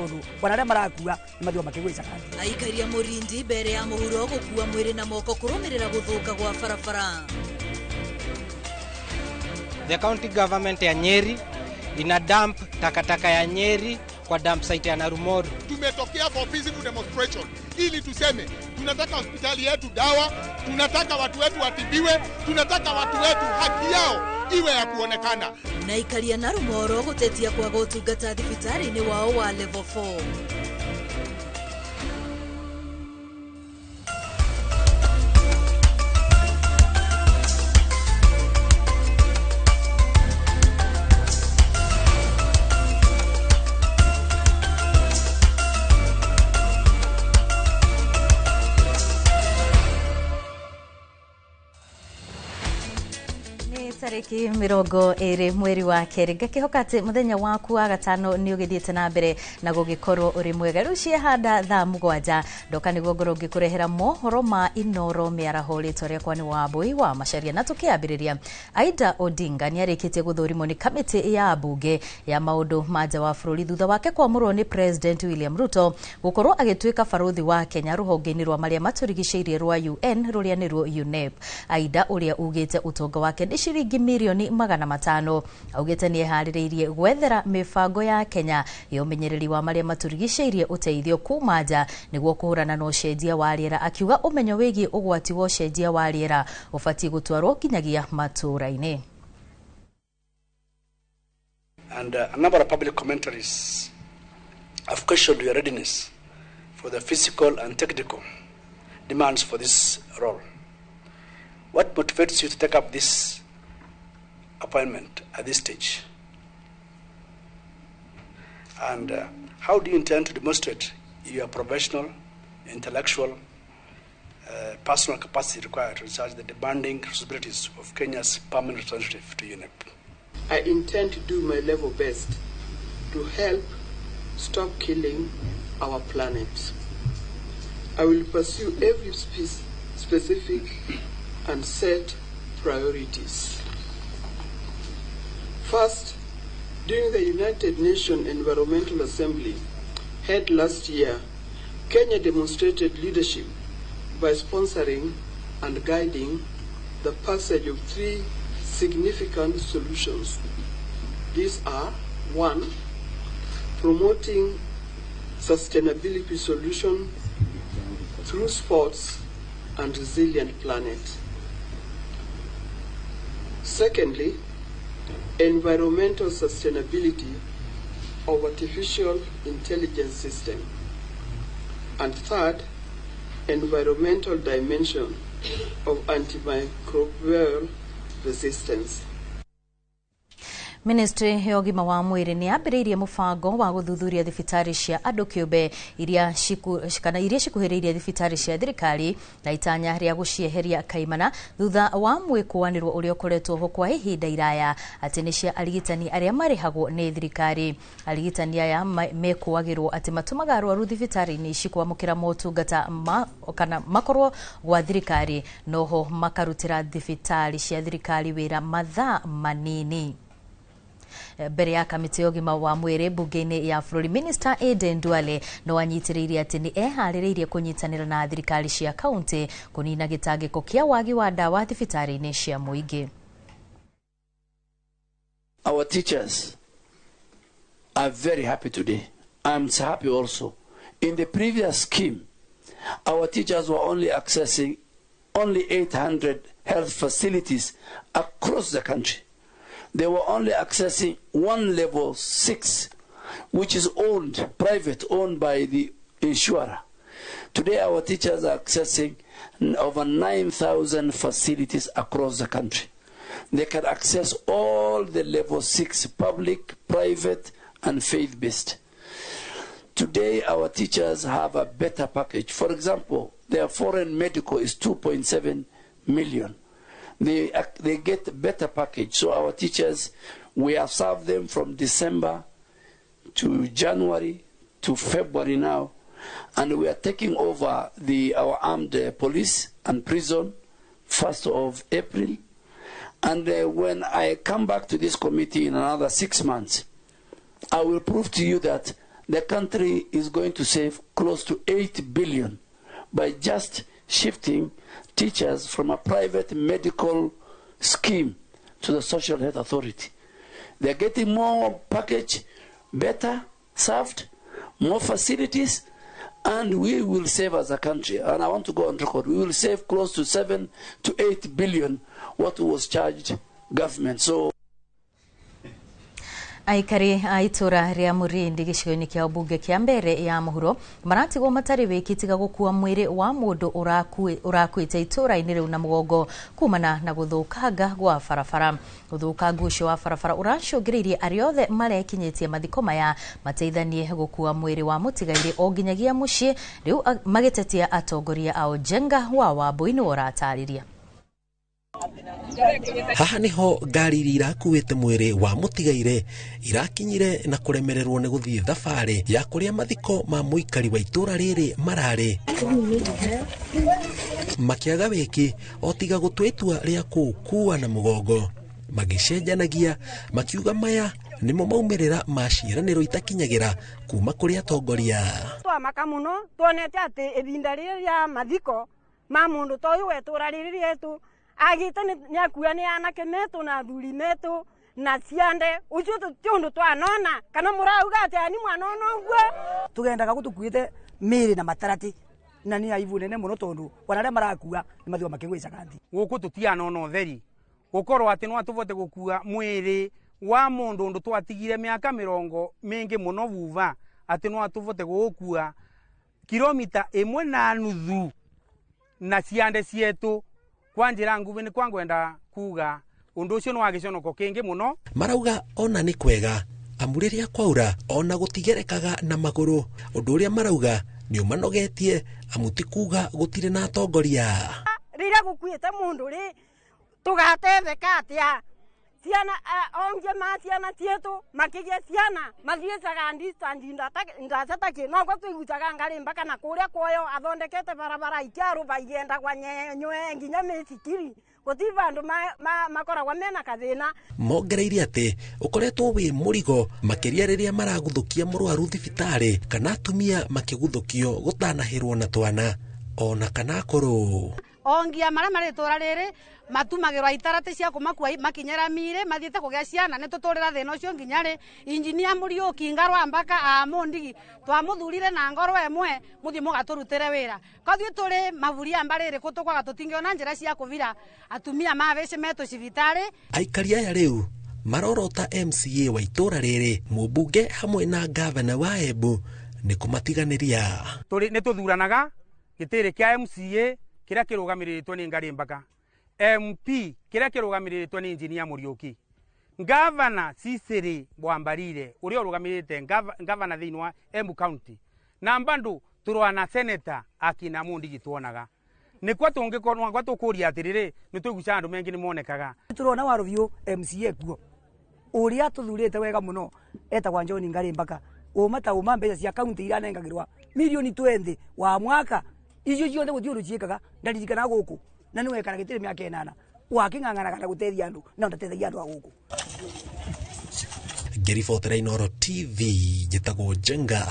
Tondu ona aria marakua ni mathio makigwicaga. Aikaria Murindi mbere ya muhuro gukua mwiri na moko kurumirira guthuka gwa barabara. The county government ya Nyeri ina dump takataka ya Nyeri kwa dump site ya Narumoru. Tumetokea for physical demonstration ili tuseme tunataka hospitali yetu dawa, tunataka watu wetu watibiwe, tunataka watu wetu haki yao iwe ya kuonekana. Na ikaria Narumoru gutetia kwaga utungata thibitari-ini wao wa level 4. Tariki 20 mweri wa keri ngakihoka ati muthenya waku wa gatano ni ugithiete na mbere na gugikorwo uri mwega. Riu ciehanda thaa 7 ndoka niguo ngorwo ngikurehera mohoro ma Inoro miaraho. Ritwa riakwa ni Wambui wa Macharia. Na tukiambiriria, Aida Odinga ni arikitie guthurimwo ni kamiti ya bunge ya maundu ma nja wa bururi thutha wake kwamurwo ni President William Ruto gukorwo agituika baruthi wa Kenya ruhonge-ini rwa maria maturigiceirie rwa UN ruria ni ruo UNEP. Aida uria ugite utonga wake ni ciringi mirioni 500 augite ni ehaririirie gwethera mibango ya Kenya ya umenyereri wa maria maturigiceirie uteithio kuma nja niguo kuhurana na ucenjia wa riera, akiuga umenyo wigie ugwati wa ucenjia wa riera ubatie gutwarwo nginyagia matura-ini. And a number of public commentaries have questioned your readiness for the physical and technical demands for this role. What motivates you to take up this appointment at this stage? And how do you intend to demonstrate your professional, intellectual, personal capacity required to discharge the demanding responsibilities of Kenya's permanent representative to UNEP? I intend to do my level best to help stop killing our planet. I will pursue every specific and set priorities. First, during the United Nations Environmental Assembly held last year, Kenya demonstrated leadership by sponsoring and guiding the passage of 3 significant solutions. These are: 1, promoting sustainability solutions through sports and resilient planet. Secondly, environmental sustainability of artificial intelligence system. And third, environmental dimension of antimicrobial resistance. Ministry ya ũgima wa mwĩrĩ nĩ yambĩrĩirie mũbango wa gũthuthuria thibitarĩ cia andũ kĩũmbe iria cikuhĩrĩirie thibitarĩ cia thirikari na itanya rĩa gũcieheria kaimana thutha wa mwĩkũanĩrwo ũrĩa ũkoretwo ho kwa ihinda iraya atĩ nĩ cia arigitani arĩa marĩhagwo nĩ thirikari. Arigitani aya mekũagĩrwo atĩ matũmaga arwaru thibitarĩ-inĩ ici kwamũkĩra motungata kana makorwo gwa thirikari noho makarutĩra thibitarĩ cia thirikari wĩra mathaa manini. Mbere ya kamĩtĩ ya ũgima wa mwĩrĩ mbunge-inĩ ya bũrũri, Minister Aden Duale no anyitĩrĩirie atĩ nĩ eharĩrĩirie kũnyitanĩra na thirikari cia kaunti kũnina gĩtangĩko kĩa wagi wa ndawa thibitarĩ-inĩ cia mũingĩ. Our teachers are very happy today. I'm happy also. In the previous scheme, our teachers were only accessing only 800 health facilities across the country. They were only accessing one level 6, which is owned, private, owned by the insurer. Today, our teachers are accessing over 9,000 facilities across the country. They can access all the level 6, public, private, and faith-based. Today, our teachers have a better package. For example, their foreign medical is 2.7 million. They get better package. So our teachers, we have served them from December to January to February now, and we are taking over our armed police and prison 1st of April. And when I come back to this committee in another 6 months, I will prove to you that The country is going to save close to 8 billion by just shifting teachers from a private medical scheme to the Social Health Authority. They're getting more package, better served, more facilities, and we will save as a country. And I want to go on record, we will save close to 7 to 8 billion what was charged government. So Aikari a itura ria Murindi gĩcigo-inĩ kĩa mbunge kĩa mbere ya mũhuro maratigwo matarĩ wĩki tiga gũkua mwĩrĩ wa mũndũ ũrakuĩte itũra-inĩ rĩu na mũgongo kumana na gũthũkanga gwa barabara. Ũthũkangu ũcio wa barabara ũracũngĩrĩirie arĩa othe marekinyĩtie mathiko maya mateithanie gũkua mwĩrĩ wa mũtigairĩ o nginyagia mũciĩ, rĩu magĩtetia atongoria ao. Njenga wa Wambui nĩwe ũratarĩria. Haha niho ngari iria irakuĩte mwĩrĩ wa mũtigaire irakinyire na kũremererwo nĩ gũthiĩ thabarĩ ya kũrĩa mathiko ma mũikari wa itũra rĩrĩ mararĩ, makĩaga wĩki o tiga gũtua itua rĩa kũũkua na mũgongo, magĩcenjanagia makiuga maya nĩmo maumĩrĩra ma ciĩranĩro itakinyagĩra kuma kũrĩ atongoria. Twamaka mũno tuonete atĩ ihinda rĩrĩ rĩa mathiko ma mũndũ ta ũyũ wetũra rĩrĩ rĩetũ agite ni akua ni anake metu na athuri metu na ciande ucio ti undu twanona kana murauga ati ani mwanona uguo. Tugendaga gutukuite miri na matarati na ni aibu nene muno tondu wana aria marakua ni mathio makigwicaga nthi guku tutianona utheri gukorwo ati no atuvote gukua mwiri wa mundu undu twatigire miaka mirongo mingi muno vuva ati no atuvote gukua kilomita 1.5 na ciande cietu kwa njira nguvi ni kwangwenda kuga undu ucio ni wa giconoko kingi muno. Marauga ona ni kwega amu riria kwaura ona gutigerekaga na maguru, undu uria marauga ni umanogetie amu ti kuga gutire na atongoria. Riria gukuite mundu ri tugatetheka atia ciana onge ma ciana cietu makigia ciana mathiecaga distance ndasa taki no kwa tuigucaga ngari mpaka na kuria kwoyo athondekete barabara ikiaruba igenda kwa nyenywe nginya micikiri guti bandu makoragwa mena kathina. Mongereire ati ukoretwo wi murigo makiria riria maraguthukia murwaru thibitari kana atumia makiguthukio gutanahirwo na twana ona kana akuru. Ongia maria marĩtũra rĩrĩ matumagĩrwo itarate cia kũmakua makinyĩra mire mathiĩte kũgĩa ciana nĩ tũtũrĩra thĩna ũcio nginya rĩ injinia Mũriũki Ngarwa mpaka a Mũndigi twamũthurire na ngoro ĩmwe mũthiĩ mũgatũrutĩre wĩra kothiĩ tũrĩ maburia mbarĩ ĩrĩkũ tũkwaga tũtingĩona njĩra cia kũvira atumia mavĩci metũ cibitarĩ. Aikari aya rĩu marorota MCA wa itũra rĩrĩ, mũmbunge hamwe na gavana wa Embu nĩ kũmatiganĩria. Tũrĩ nĩ tũthuranaga gĩtĩrĩ kĩa MCA kĩrĩa kĩrũgamĩrĩrĩtwo nĩ Ngarĩ Mbaka, MP kĩrĩa kĩrũgamĩrĩrĩtwo nĩ Injinia Mũriũki, Gavana Cicely Mwambarire ũrĩa ũrũgamĩrĩrĩte gavana thĩinĩ wa Embu County, na mbandu tũrũa na seneta akina Mũndigi tuonaga nĩkwa tũngĩkorwo gwa tũkũria atĩrĩrĩ nĩ tũigucaga andũ mengĩ nĩ monekaga. Tũrona Warũbiũ MCA kuo ũrĩa tũthurĩte wega mũno etagwa John Ngarĩ Mbaka ũma ta ũma mbeca cia kaunti iranengagĩrwa milioni 20 wa mwaka icio ciothe gũtirĩ ũndũ ciĩkaga ndaririkana gũkũ na nĩ wekara gĩtirĩ mĩaka 8 wakĩng'ang'anaga na gũteithia andũ na ndateithagia andũ a gũkũ. Ngĩribotera Inooro TV njĩtagwo Njenga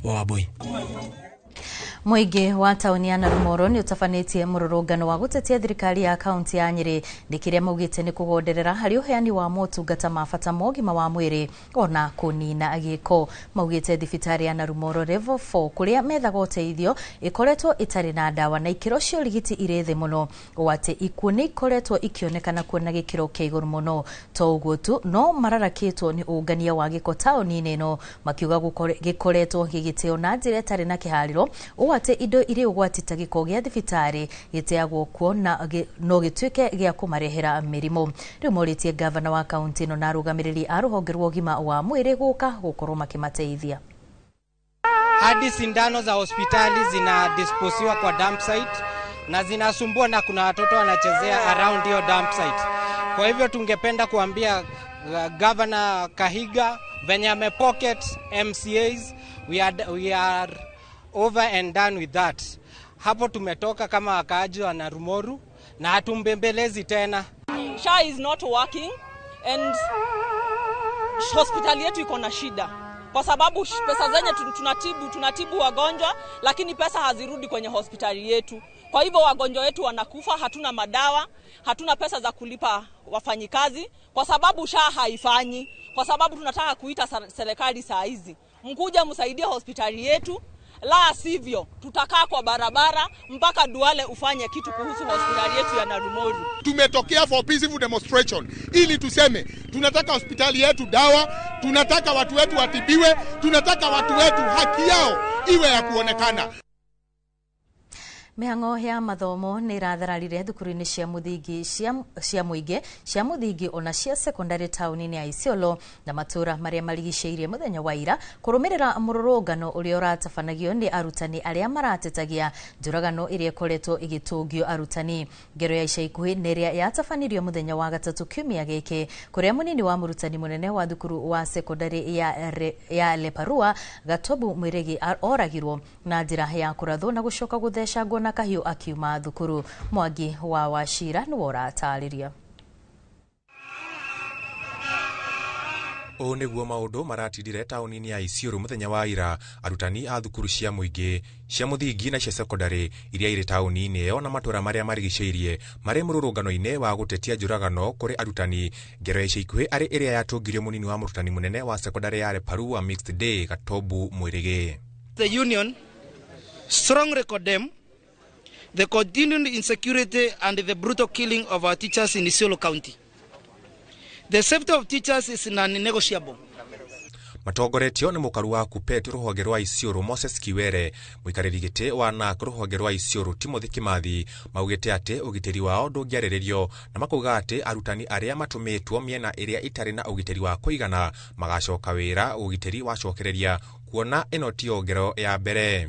wa Wambui. Mũingĩ wa taũni ya Narumoro nĩ ũtabanĩtie mũrũrũngano wa gũtetia thirikari ya kaunti ya Nyĩrĩ nĩ kĩrĩa maugĩte nĩ kũgonderera harĩ ũheani wa motungata ma bata ma ũgima wa mwĩrĩ ona kũnina gĩko. Maugĩte thibitarĩ ya Narumoro Level 4 kũrĩa methaga ũteithio ĩkoretwo ĩtarĩ na ndawa na ikĩro cia ũrigiti irĩ thĩ mũno, o atĩ ikuũ nĩ ikoretwo ikĩonekana kuo na gĩkĩro kĩa igũrũ mũno. To ũguo tu, no mararakĩtwo nĩ ũngania wa gĩko taũni-inĩ ĩno makiuga gĩkoretwo gĩgĩteo na njĩra ĩtarĩ na kĩharĩro ũũ atĩ indo irĩ ũgwati ta gĩko gĩa thibitarĩ gĩteagwo kuo na no gĩtuĩke gĩa kũmarehera mĩrimũ. Rĩu morĩtie gavana wa kaunti ĩno na arũgamĩrĩri a rũhonge rwa ũgima wa mwĩrĩ gũka gũkorwo makĩmateithia. Hadi sindano za hospitali zinadisposiwa kwa dump site na zinasumbua na kuna watoto wanachezea around hiyo dump site. Kwa hivyo tungependa kuambia Governor Kahiga venye amepocket MCAs, we are over and done with that. Hapo tumetoka kama wakaaji wa Narumoru na hatumbembelezi tena. SHA is not working and hospitali yetu iko na shida. kwa sababu pesa zenye tunatibu wagonjwa, lakini pesa hazirudi kwenye hospitali yetu. Kwa hivyo wagonjwa wetu wanakufa, hatuna madawa, hatuna pesa za kulipa wafanyikazi kwa sababu SHA haifanyi. Kwa sababu tunataka kuita serikali saa hizi, mkuja msaidie hospitali yetu, la sivyo tutakaa kwa barabara mpaka Duale ufanye kitu kuhusu hospitali yetu ya Narumoru. Tumetokea for peaceful demonstration ili tuseme tunataka hospitali yetu dawa, tunataka watu wetu watibiwe, tunataka watu wetu haki yao iwe ya kuonekana. Mĩhang'o ya mathomo nĩ ĩrathararire thukuru-inĩ cia mũthingi cia mũingĩ cia mũthingi ona cia sekondari taũni-inĩ ya Isiolo na matũra marĩa marigicĩirie mũthenya wa ira kũrũmĩrĩra mũrũrũngano ũrĩa ũratabanagio nĩ arutani arĩa maratetagia njũragano ĩrĩa ĩkoretwo ĩgĩtũngio arutani. Ngero ya ica ikuhĩ nĩ ĩrĩa yatabanirio mũthenya wa gatatũ kiumia gĩkĩ kũrĩa mũnini wa mũrutani mũnene wa thukuru wa sekondari ya Leparua Gatobu Mwirigi oragirwo na njĩra ya kũrathwo na gũcoka gũthecangwo na kahiũ akiuma thukuru. Mwangi wa Wachira nĩwe ũratarĩria. Ũũ nĩguo maũndũ maratindire taũni-inĩ ya Isiolo mũthenya wa ira. Arutani a thukuru cia mũingĩ cia mũthingi na cia sekondari iria irĩ taũni-inĩ ĩyo na matũra marĩa marigicĩirie marĩ mũrũrũngano-inĩ wa gũtetia njũragano kũrĩ arutani. Ngero ya ica ikuhĩ arĩ ĩrĩa yatũngirio mũnini wa mũrutani mũnene wa sekondari ya Leparua Mixed Day Gatobu Mwirigi. The union strongly condemn the continued insecurity and the brutal killing of our teachers in Isiolo County. The safety of teachers is non-negotiable. Matongoretio nĩ mũkaru wa Kupet rũhonge rwa Isiolo Moses Kiwere, mũikarĩri gĩtĩ wa NAC rũhonge rwa Isiolo Timothy Kimathi maugĩte atĩ ũgitĩri wao ndũngĩarĩrĩrio na makauga atĩ arutani arĩa matũmĩtwo mĩena ĩrĩa ĩtarĩ na ũgitĩri wa kũigana magacoka wĩra ũgitĩri wacokereria, kuona ĩno tiyo ngero ya mbere.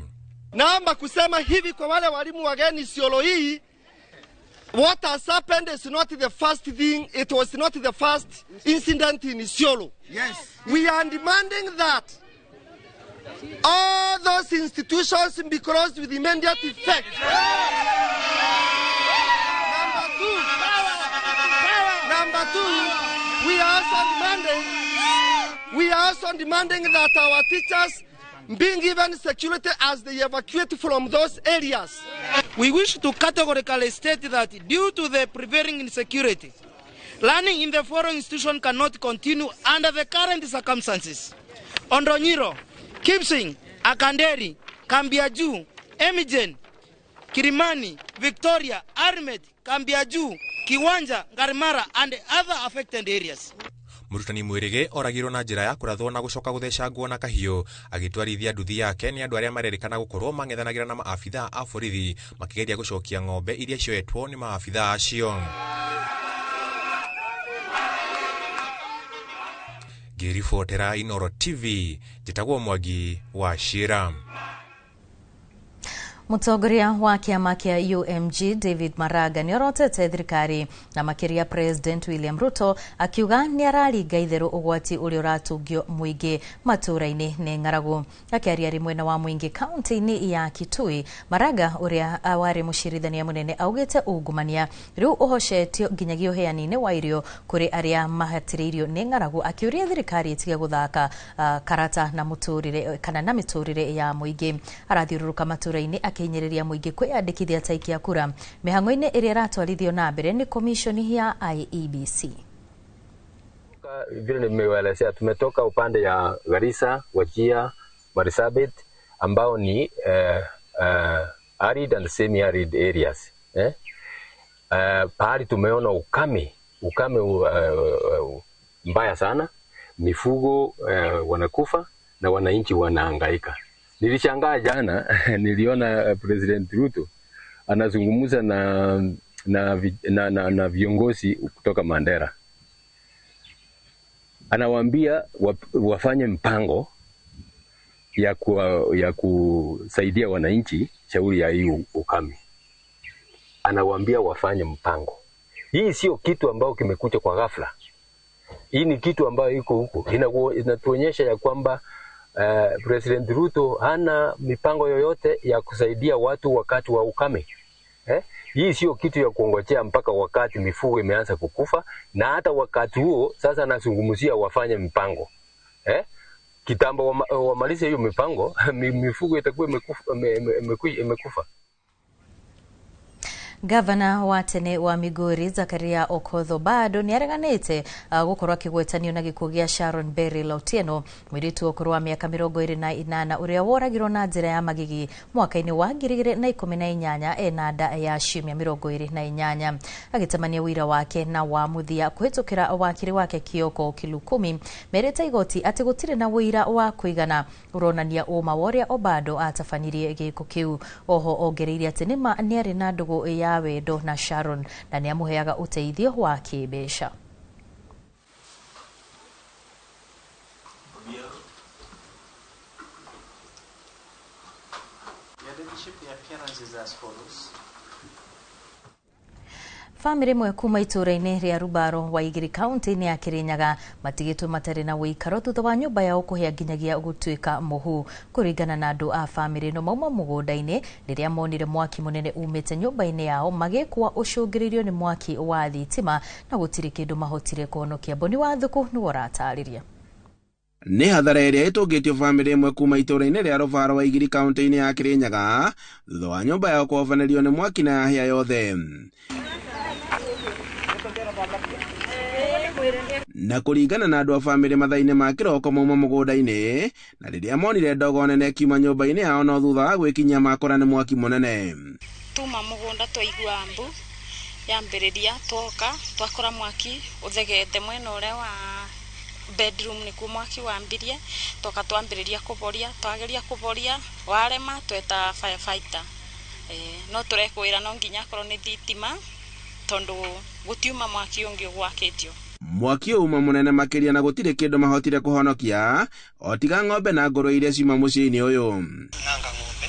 Naomba kusema hivi kwa wale walimu wageni Isiolo hii, what has happened is not the first thing, it was not the first incident in Isiolo. Yes. We are demanding that all those institutions be closed with immediate effect. Number two, we are also demanding that our teachers being given security as they evacuate from those areas. We wish to categorically state that due to the prevailing insecurity, learning in the foreign institution cannot continue under the current circumstances. Ondonyiro, Kipsing, Akanderi, Kambiaju, Emijen, Kirimani, Victoria, Armet, Kambiaju, Kiwanja, Garimara, and other affected areas. Mũrutani Mwirigi oragirwo na njĩra ya kũrathwo na gũcoka gũthecangwo na kahiũ agĩtwarithia nduthi yake nĩ andũ arĩa marerĩkana gũkorwo mang'ethanagĩra na maabithaa a borithi makĩgeria gũcokia ng'ombe iria cioetwo nĩ maabithaa acio. Ngĩribotera Inooro TV, njĩtagwo Mwangi wa Shira. Mũtongoria wa kĩama kĩa UMG David Maraga nĩorotete thirikari na makĩria President William Ruto akiuga nĩararinga itherũ ũgwati ũrĩa ũratũngio mũingĩ matũũra-inĩ nĩ ng'aragu. Akĩaria arĩ mwena wa mũingĩ kaunti-inĩ ya Kitui, Maraga ũrĩa warĩ mũcirithania mũnene augĩte ungumania rĩu ũhocetio nginyagia ũheani-inĩ wa irio kũrĩ arĩa mahatĩrĩirio nĩ ng'aragu, akĩũria thirikari ĩtige gũthaka karata na mũtũrĩre kana na mĩtũrĩre ya mũingĩ. Arathiũrũrũka matũũra-inĩ akĩhinyĩrĩria mũingĩ kwĩyandĩkithia ta aikia kura mĩhang'o-inĩ ĩrĩa ĩratwarithio na mbere nĩ komishoni ya IEBC. Vile nimewaelezea, tumetoka upande ya Garissa, Wajir, Marsabit ambao ni arid and semi arid areas. Pahali tumeona ukame mbaya sana, mifugo wanakufa na wananchi wanahangaika. Nilishangaa jana niliona President Ruto anazungumza na viongozi kutoka Mandera. Anawaambia wafanye mpango ya kusaidia wananchi shauri ya hii ukame. Anawaambia wafanye mpango. Hii sio kitu ambao kimekuja kwa ghafla. Hii ni kitu ambayo iko huko. Inatuonyesha ya kwamba President Ruto hana mipango yoyote ya kusaidia watu wakati wa ukame. Hii sio kitu ya kuongojea mpaka wakati mifugo imeanza kukufa, na hata wakati huo sasa anazungumzia wafanye mpango. Kitambo wamalize hiyo mipango, mifugo itakuwa imekufa. Gavana wa tene wa Migori Zakaria Okodho bado nĩareganĩte gũkorwo akĩgwetanio na gĩkuũ gĩa Sharon Beryl Otieno, mũirĩtu wa ũkũrũ wa mĩaka 28 ũrĩa woragirwo na njĩra ya magigi mwaka-inĩ wa 2018 ena nda ya ciumia 28. Agĩtamania ũira wake na wa mũthia kũhĩtũkĩra wakiri wake Kioko Kilukumi, merĩte igoti atĩ gũtirĩ na ũira wa kũigana ũronania ũma wa ũrĩa Obado atabanirie gĩko kĩu. Oho ongereire atĩ nĩma nĩarĩ na ndũgũ ya wendo na Sharon na nĩamũheaga ũteithio wa kĩmbeca. Bamĩrĩ ĩmwe kuma itũũra-inĩ rĩa Rubaro wa Igiri kaunti-inĩ ya Kirinyaga matigĩtwo matarĩ na ũikaro thutha wa nyũmba yao kũhĩa nginyagia gũtuĩka mũhu. Kũringana na andũ a bamĩrĩ ĩno, mauma mũgũnda-inĩ rĩrĩa monire mwaki mũnene umĩte nyũmba-inĩ yao magĩkua ũcũngĩrĩirio nĩ mwaki wa thitima na gũtirĩ kĩndũ mahotire kũhonokia. Boni wa Thuku nĩwe ũratarĩria. Nĩ hathara ĩrĩa ĩtũngĩtio bamĩrĩ ĩmwe kuma itũũra-inĩ rĩa Rũbaro wa Igiri kaunti-inĩ ya Kirinyaga thutha wa nyũmba yao kũhobanĩrio nĩ mwaki na yahĩa yothe. Na kũringana na andũ a bamĩrĩ mathaa-inĩ ma kĩroko mauma mũgũnda-inĩ na rĩrĩa monire ndogo nene ĩkiuma nyũmba-inĩ yao no thutha wa gwĩkinyia makora nĩ mwaki mũnene. Tuma mũgũnda twaigua mbu yambĩrĩria twoka twakora mwaki ũthegete mwena ũrĩa wa bedroom nĩkuo mwaki wambirie, twoka twambĩrĩria kũboria, twageria kũboria warema tweta firefighter. No tũrekwĩra no nginya akorwo nĩ thitima tondũ gũtiuma mwaki ũngĩ ũgwakĩtio. Mwaki uma mũnene makĩria na gũtirĩ kĩndũ mahotire kũhonokia o tiga ng'ombe na ngũrwe iria ciuma mũciĩ-inĩ ũyũ. Nanga ng'ombe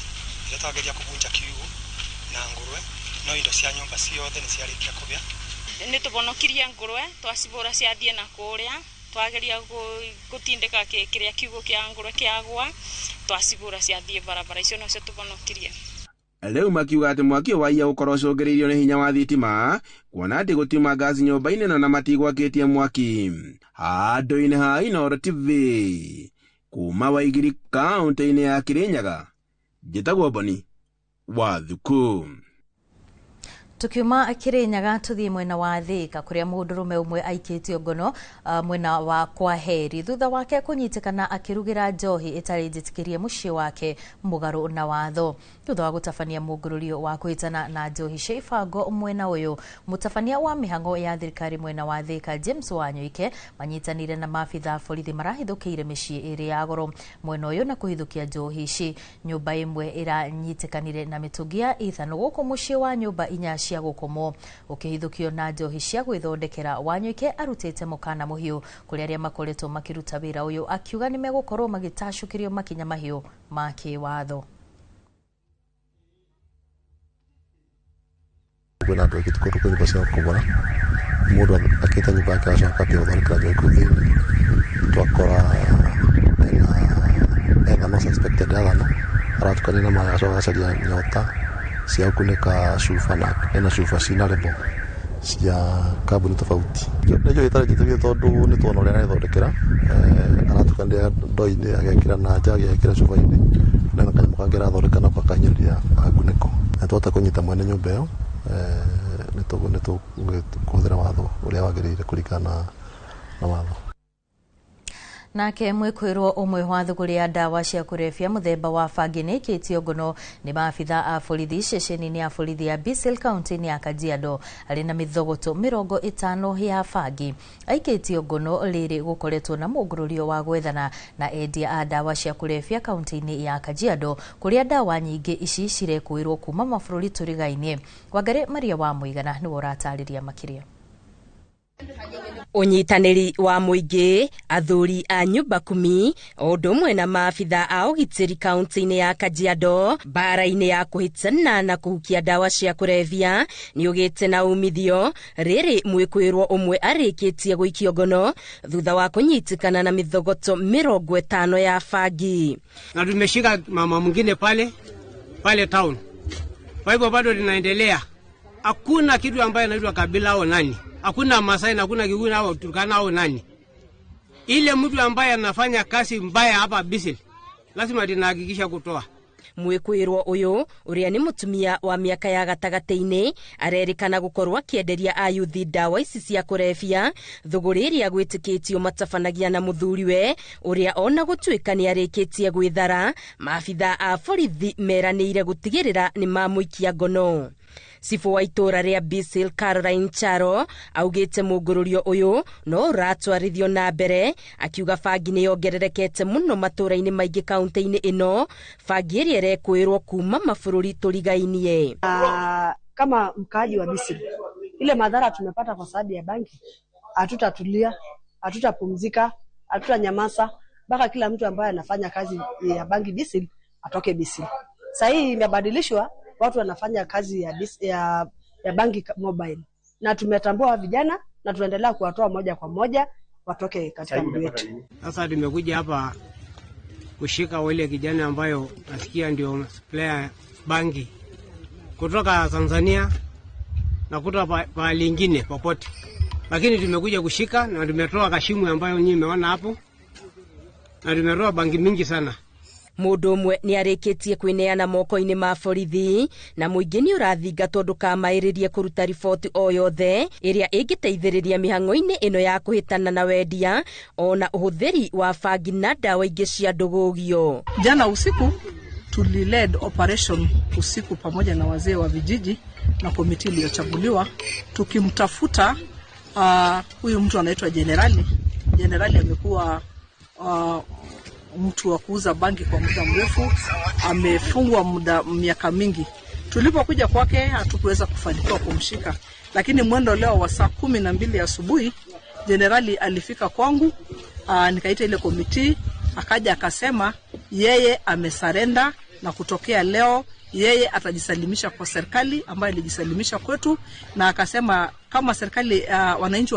ĩrĩa twageria kũbunja kiugũ na ngũrwe, no indo cia nyũmba ciothe nĩ ciarĩkia kũhĩa. Nĩ tũbonokirie ngũrwe twacibũra ciathiĩ na kũrĩa, twageria gũtindĩka kĩrĩa kiugũ kĩa ngũrwe kĩagwa, twacibũra ciathiĩ barabara, icio nocio tũbonokirie. Rĩu makiuga atĩ mwaki ũyũ waiya gũkorwo ũcũngĩrĩirio nĩ hinya wa thitima kuona atĩ gũtiuma ngaci nyũmba-inĩ ĩno na matigwakĩtie mwaki. Handũ-inĩ ha Inooro TV kuma Waigiri kaunti-inĩ ya Kirinyaga, njĩtagwo Boni wa Thuku. Tukiuma Kirinyaga tuthie mwena wa Thika kuria mundurume umwe aikitio ngono mwena wa Kwaheri thutha wake kunyitikana akirugira njohi itari njitikirie muciĩ wake mugaru na watho. Thutha wa gũtabania mũngũrũrio wa kũhĩtana na njohi cia ibango mwena ũyũ, mũtabania wa mĩhang'o ya thirikari mwena wa Thika James Wanyoike manyitanire na maabitha borithi marahithũkĩire mĩciĩ ĩrĩ ya goro mwena ũyũ na kũhithũkia njohi ici. Nyũmba ĩmwe ĩranyitĩkanire na mĩtũngi ya ithano gũkũ mũciĩ wa nyũmba inya cia gũkomwo ũkĩhithũkio na njohi cia gwĩthondekera. Wanyoike arutĩte mũkana mũhiũ kũrĩ arĩa makoretwo makĩruta wĩra ũyũ akiuga nĩmegũkorwo magĩtacũkĩrio makinya mahiũ ma kĩwatho. Kwĩna andũ aingĩ tũkoretwo kwĩ nyũmba cia gũkombora, mũndũ akĩte nyũmba yake agacoka akambia gũthondekera njohi kũu thĩinĩ, twakora ethano suspected ethano aratukania na maĩ agacoka agacaria nyota cia gũkunĩka cuba na ena cuba cina lebo cia kambuni tofauti. Nĩ njohi ĩtarĩ njĩtĩkĩrie tondũ nĩ tuona ũrĩa arethondekera, aratukania ndoo-inĩ agekĩra na nja agekĩra cuba-inĩ na kanyamũ kangĩ arathondeka nako akahinyĩrĩria ngunĩko. Na twahota kũnyita mwene nyũmba ĩyo nĩ tũkũhũthĩra watho ũrĩa wagĩrĩire kũringana na watho. Nake mwĩkwĩrwo ũmwe wa thũgũrĩ ya ndawa cia kũrebia mũthemba wa bangi nĩaikĩtio ngono nĩ maabitha a borithi ceceni-inĩ ya borithi ya Bisil kaunti-inĩ ya Kajiado arĩ na mĩthogoto 50 ya bangi. Aikĩtio ngono rĩrĩ gũkoretwo na mũngũrũrio wa gwethana na endia a ndawa cia kũrebia kaunti-inĩ ya Kajiado kũrĩa ndawa nyingĩ ici cirekũĩrwo kuma mabũrũri tũrigainie. Wangari Maria wa Mũigana nĩwe ũratarĩria makĩria. Ũnyitanĩri wa mũingĩ, athuri a nyũmba kumi, o ũndũ ũmwe na maabitha a ũgitĩri kaunti-inĩ ya Kajiado mbara-inĩ ya kũhĩtana na kũhukia ndawa cia kũrebia nĩ ũgĩte na umithio rĩrĩ mwĩkwĩrwo ũmwe arĩkĩtie gũikio ngono thutha wa kũnyitĩkana na mĩthogoto 50 ya bangi. Na tumeshika mama mwingine pale pale town, kwa hivyo bado linaendelea. Hakuna kitu ambaye inaitwa kabila au nani. Hakuna Masai na hakuna Kikuyu au Turkana au nani. Ile mtu ambaye anafanya kazi mbaya hapa Bisil lazima tunahakikisha kutoa. Mwĩkũĩrwo ũyũ ũrĩa nĩ mũtumia wa mĩaka ya gatagatĩ-inĩ arerĩkana gũkorwo akĩenderia ayuthi ndawa ici cia kũrebia thũgũrĩ ĩrĩa gwĩtĩkĩtio matabanagia na mũthuriwe ũrĩa ona gũtuĩka nĩ arĩkĩtie gwĩthara. Maabitha a borithi meranĩire gũtigĩrĩra nĩ mamũikia ngono. Cibũ wa itũra rĩa Bisil Caroline Charo augĩte mũngũrũrio ũyũ no ũratwarithio na mbere, akiuga bangi nĩ yongererekete mũno matũra-inĩ maingĩ kaunti-inĩ ĩno, bangi ĩrĩa ĩrekũĩrwo kuma mabũrũri tũrigainie. Kama mkaaji wa Bisil, ile madhara tumepata kwa sababu ya bangi, hatutatulia, hatutapumzika, hatutanyamaza mpaka kila mtu ambaye anafanya kazi ya bangi Bisil atoke Bisil. Sasa hii imebadilishwa, watu wanafanya kazi ya bangi mobile, na tumetambua vijana na tunaendelea kuwatoa moja kwa moja watoke katika mji wetu. Sasa tumekuja hapa kushika wale kijana ambayo nasikia ndio player bangi kutoka Tanzania na kutoka pahali lingine popote, lakini tumekuja kushika na tumetoa kashimu ambayo nyinyi mmeona hapo, na tumetoa bangi mingi sana. Mũndũ ũmwe nĩ arĩkĩtie kwĩneana moko-inĩ ma borithi na mũingĩ nĩ ũrathingatwo ndũkamaĩrĩrie kũruta riboti o yothe ĩrĩa ĩngĩteithĩrĩria mĩhang'o-inĩ ĩno ya kũhĩtana na wendia ona ũhũthĩri wa bangi na ndawa ingĩ cia ndũgũgio. Jana usiku tuliled operation usiku pamoja na wazee wa vijiji na komiti iliyochaguliwa tukimtafuta huyu mtu anaitwa Jenerali. Jenerali amekuwa mtu wa kuuza bangi kwa muda mrefu, amefungwa muda miaka mingi. Tulipokuja kwake hatukuweza kufanikiwa kumshika, lakini mwendo leo wa saa 12 asubuhi Jenerali alifika kwangu, nikaita ile komiti, akaja akasema yeye amesarenda na kutokea leo yeye atajisalimisha kwa serikali ambayo ilijisalimisha kwetu, na akasema kama serikali wananchi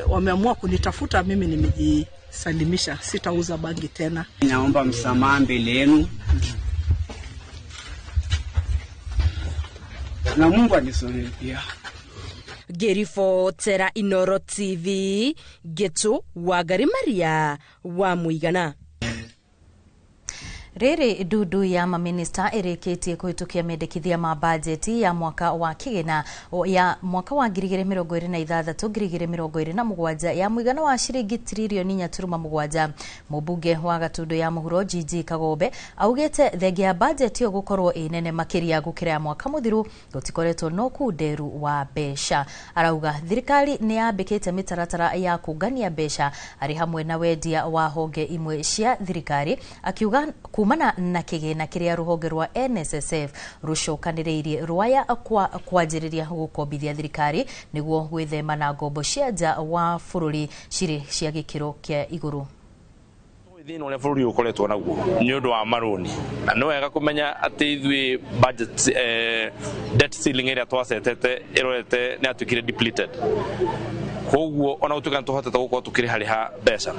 wameamua kunitafuta mimi nimejisalimisha, sitauza bangi tena. Naomba msamaha mbele yenu na Mungu anisamehe pia. Ngĩribotera Inoro TV, Gĩtũ Wangari Maria wa Mũigana. Rĩrĩ ndundu ya maminista ĩrĩkĩtie kũhĩtũkia mendekithia ma bajeti ya mwaka wa kĩgĩna ya mwaka wa 2026 2027 ya mũigana wa ciringi tririoni 4.7. Mũmbunge wa Gatundu ya Mũhuro GG Kagombe augĩte thengia ya bajeti ĩyo gũkorwo ĩ nene makĩria gũkĩra ya mwaka mũthiru gũtikoretwo no kunderu wa mbeca. Arauga thirikari nĩ yambĩkĩte mĩtaratara ya kũngania mbeca arĩ hamwe na wendia wa honge imwe cia thirikari, akiuga kumana na kĩgĩna kĩrĩa rũhonge rwa NSSF rũcokanĩrĩirie rwaya kwa kwanjĩrĩria gũkombithia thirikari nĩguo gwĩthema na ngombo cia nja wa bũrũri cirĩ cia gĩkĩro kĩa igũrũ. Thĩna ũrĩa bũrũri ũkoretwo naguo nĩ ũndũ wa marũni, na nĩ wega kũmenya atĩ ithuĩ budget debt ceiling ĩrĩa twacetete ĩrorete nĩ yatuĩkire depleted, koguo ona gũtuĩka nĩ tũhotete gũkorwo tũkĩrĩharĩha mbeca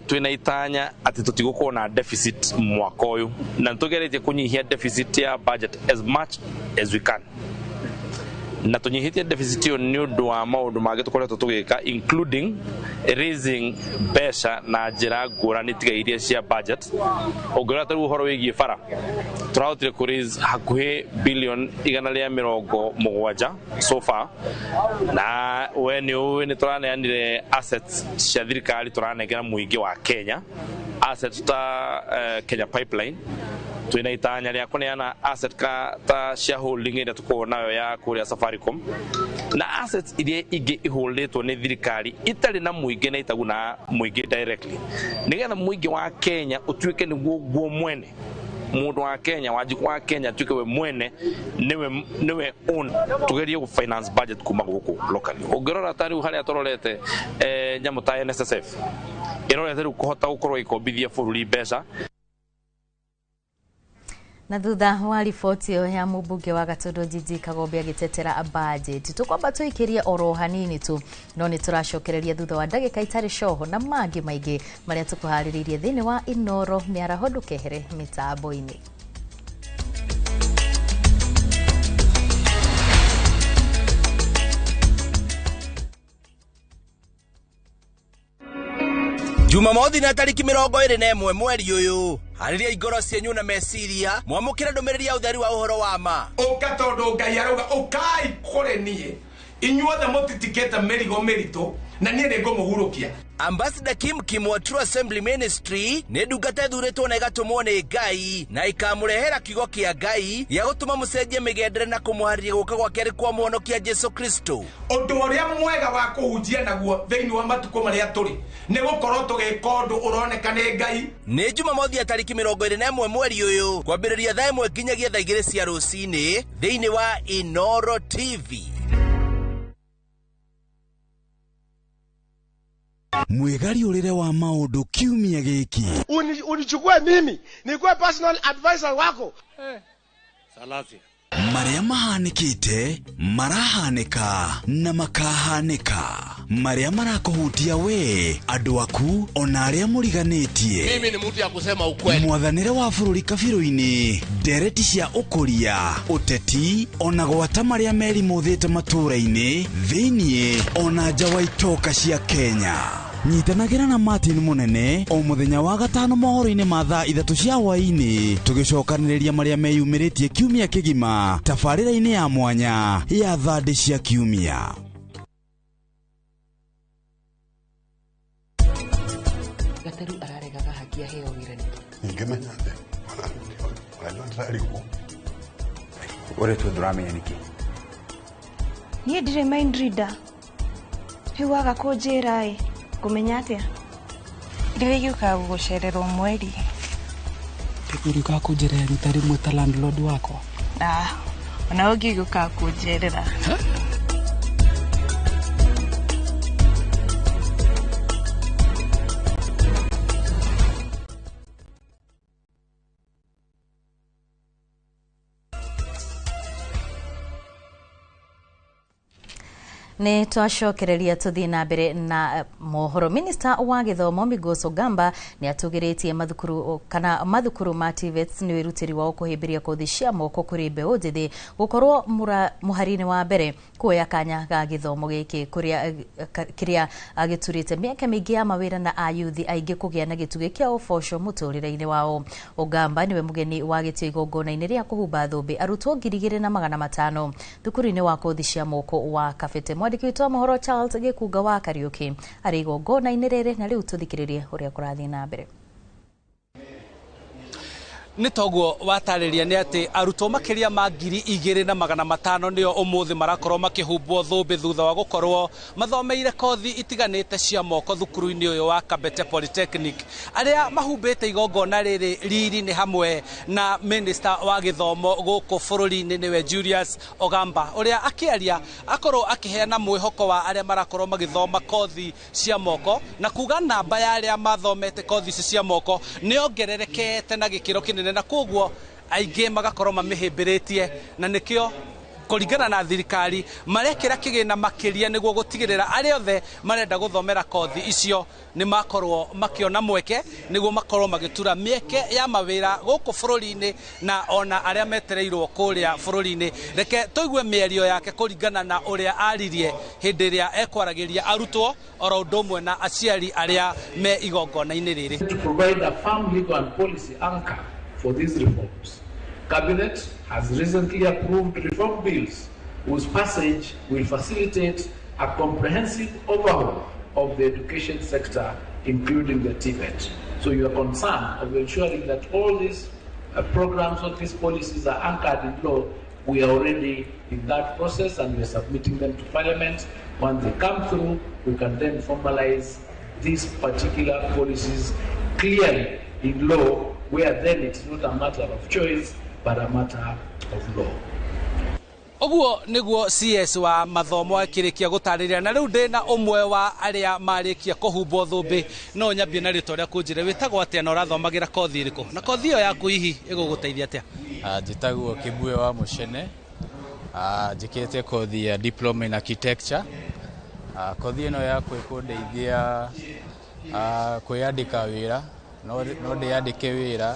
twina itanya ati tũtigũkorwo na deficit mwaka ũyũ, na nĩtũgeretie kũnyihia deficit ya budget as much as we can, na tũnyihĩtie deficit ĩyo nĩ ũndũ wa maũndũ mangĩ tũkoretwo tũgĩka including raising mbeca na njĩra ngũrani tiga iria cia budget. Ũngĩrora ta rĩu ũhoro wĩgiĩ bara, tũrahotire kũ raise hakuhĩ billion 170 so far, na we nĩ ũĩ nĩ tũraneanire assets cia thirikari tũranengera mũingĩ wa Kenya, assets ta Kenya Pipeline. Twina itanya rĩa kũneana asset ka ta shareholding ĩrĩa tũkoragwo nayo ya kũrĩa Safaricom, na assets iria ingĩ ihũrĩtwo nĩ thirikari itarĩ na mũingĩ na itaguna mũingĩ directly, nĩgetha mũingĩ wa Kenya ũtuĩke nĩguo guo mwene. Mũndũ wa Kenya, Wanjikũ wa Kenya atuĩke we mwene nĩwe own. Tugerie gũ finance budget kuma gũkũ locally. Ũngĩrora ta rĩu harĩa tũrorete nyamũ ta NSSF ĩrorete rĩu kũhota gũkorwo ĩkombithia bũrũri mbeca. Na thutha wa riboti ĩyo ya mũmbunge wa Gatundu GG Kagombe agĩtetera bajeti, tũkwamba tũikĩrie oro hanini tu, no nĩ tũracokereria thutha wa ndagĩka itarĩ coho na mangĩ maingĩ marĩa tũkũharĩrĩirie thĩinĩ wa Inoro mĩaraho. Ndũkehere mĩtambo-inĩ. Jumamothi na tariki 21 mweri ũyũ harĩria ingoro cienyu na meciria mwamũkĩre ndũmĩrĩri ya ũtheri wa ũhoro wa ma. Ũka tondũ Ngai arauga ũkai kũrĩ niĩ inyuothe mũtitikĩte mĩrigo mĩritũ na niĩ nĩngũmũhurũkia. Ambassador Kim Kim wa True Assembly Ministry nĩ ndungata ĩthurĩtwo na ĩgatũmwo nĩ Ngai na ĩkamũrehera kiugo kĩa Ngai gĩa gũtũma mũcenjie mĩgendere na kũmũharĩria gũka gwa kerĩ kwa mũhonokia Jesu Kristo. Ũndũ ũrĩa mwega wa kũhunjia naguo thĩinĩ wa matukũ marĩa tũrĩ nĩ gũkorwo tũgĩka ũndũ ũroneka nĩ Ngai. Nĩ Jumamothi ya tariki 21 mweri ũyũ kwambĩrĩria thaa 1 nginyagia thaa 2 cia rũcinĩ thĩinĩ wa Inoro TV. Mwigariũrĩre wa maũndũ kiumia gĩkĩ. Unichukue mimi nikuwe personal advisor wako. Salasia. Marĩa mahanĩkĩte marahanĩka na makahanĩka, marĩa marakũhutia we, andũ aku ona arĩa mũriganĩtie. Mimi ni mtu ya kusema ukweli. Mwathanĩre wa bũrũri kabirũ-inĩ, ndereti cia ũkũria, ũteti ona gwata marĩa merimũthĩte matũũra-inĩ thĩiniĩ ona nja wa itoka cia Kenya. Nyitanagĩra na Martin Munene o mũthenya wa gatano mohoro-inĩ ma thaa 3 cia hwaĩ-inĩ tũgĩcokanĩrĩria marĩa meyumĩrĩtie kiumia kĩgima tabarĩra-inĩ ya mwanya ya thandĩ cia kiumia. Gateru araregaga haki aheo wĩra nĩkĩ? Ingĩmenya atĩa? Ona ndĩrarigwo. Ũrĩtwo ndũramenya nĩkĩ? Niĩ ndirĩ mind reader. Rĩu waga kũnjĩra ĩ ngũmenya atĩa? Ndĩrĩgĩũkaga gũgũcerera o mweri. Ũrĩũkaga kũnjerera rita rĩmwe ta landlord wakwa? Ah, ona ũngĩgĩũkaga kũnjerera. Nĩ twacokereria tũthiĩ na mbere na mohoro. Minister wa gĩthomo Migos Ogamba nĩ atũgĩrĩtie mathukuru kana mathukuru ma TVETs nĩ wĩrutĩri wao kũhĩmbĩria kothi cia moko kũrĩ mbeũ njĩthĩ gũkorwo mũhari-inĩ wa mbere kuoya kanya ga gĩthomo gĩkĩ kũrĩa kĩrĩa gĩturĩte mĩeke mĩingĩ ya mawĩra na ayuthi aingĩ kũgĩa na gĩtugĩ kĩa ũboco mũtũrĩre-inĩ wao. Ogamba nĩwe mũgeni wa gĩtĩo igongona-inĩ rĩa kũhumba thũmbĩ arutwo 2500 thukuru-inĩ wa kothi cia moko wa Kabete. Mwandĩki witũ wa mohoro Charles Gĩkunga wa Kariũki arĩ igongona-inĩ rĩrĩ na rĩu tũthikĩrĩrie ũrĩa kũrathiĩ na mbere. Nĩ toguo watarĩria nĩ atĩ arutwo makĩria ma 2500 nĩo ũmũthĩ marakorwo makĩhumbwo thũmbĩ thutha wa gũkorwo mathomeire kothi itiganĩte cia moko thukuru-inĩ ũyũ wa Kabete Polytechnic. Arĩa mahumbĩte igongona rĩrĩ riri nĩ hamwe na minister wa gĩthomo gũkũ bũrũri-inĩ nĩwe Julius Ogamba, ũrĩa akĩaria akorwo akĩheana mwĩhoko wa arĩa marakorwo magĩthoma kothi cia moko na kuga namba ya arĩa mathomete kothi ici cia moko nĩ yongererekete na gĩkĩro kĩnene na koguo aingĩ magakorwo mamĩhĩmbĩrĩtie na nĩkĩo kũringana na thirikari marekĩra kĩgĩna makĩria nĩguo gũtigĩrĩra arĩa othe marenda gũthomera kothi icio nĩ makorwo makĩona mweke nĩguo makorwo magĩtura mĩeke ya mawĩra gũkũ bũrũri-inĩ na ona arĩa metereirwo kũrĩa bũrũri-inĩ. Reke tũigue mĩario yake kũringana na ũrĩa aririe hĩndĩ ĩrĩa ekwaragĩria arutwo oro ũndũ ũmwe na aciari arĩa me igongona-inĩ rĩrĩ. To provide a firm legal and policy anchor for these reforms, Cabinet has recently approved reform bills whose passage will facilitate a comprehensive overhaul of the education sector, including the TVET. So your concern of ensuring that all these programs, all these policies are anchored in law, we are already in that process and we are submitting them to Parliament. Once they come through, we can then formalize these particular policies clearly in law, where then it's not a matter of choice, but a matter of law. Ũguo nĩguo CS wa mathomo akĩrĩkia gũtarĩria na rĩu ndĩna ũmwe wa arĩa marĩkia kũhumbwo thũmbĩ. No nyambie na rĩtwa rĩaku njĩre wĩtagwo atĩa na ũrathomagĩra kothi ĩrĩkũ na kothi ĩyo yaku hihi ĩgũgũteithia atĩa? Njĩtagwo Kĩbue wa Mũcene, njĩkĩte kothi ya diploma in architecture. Kothi ĩno yakwa ĩkũndeithia kwĩyandĩka wĩra, no ndĩyandĩke wĩra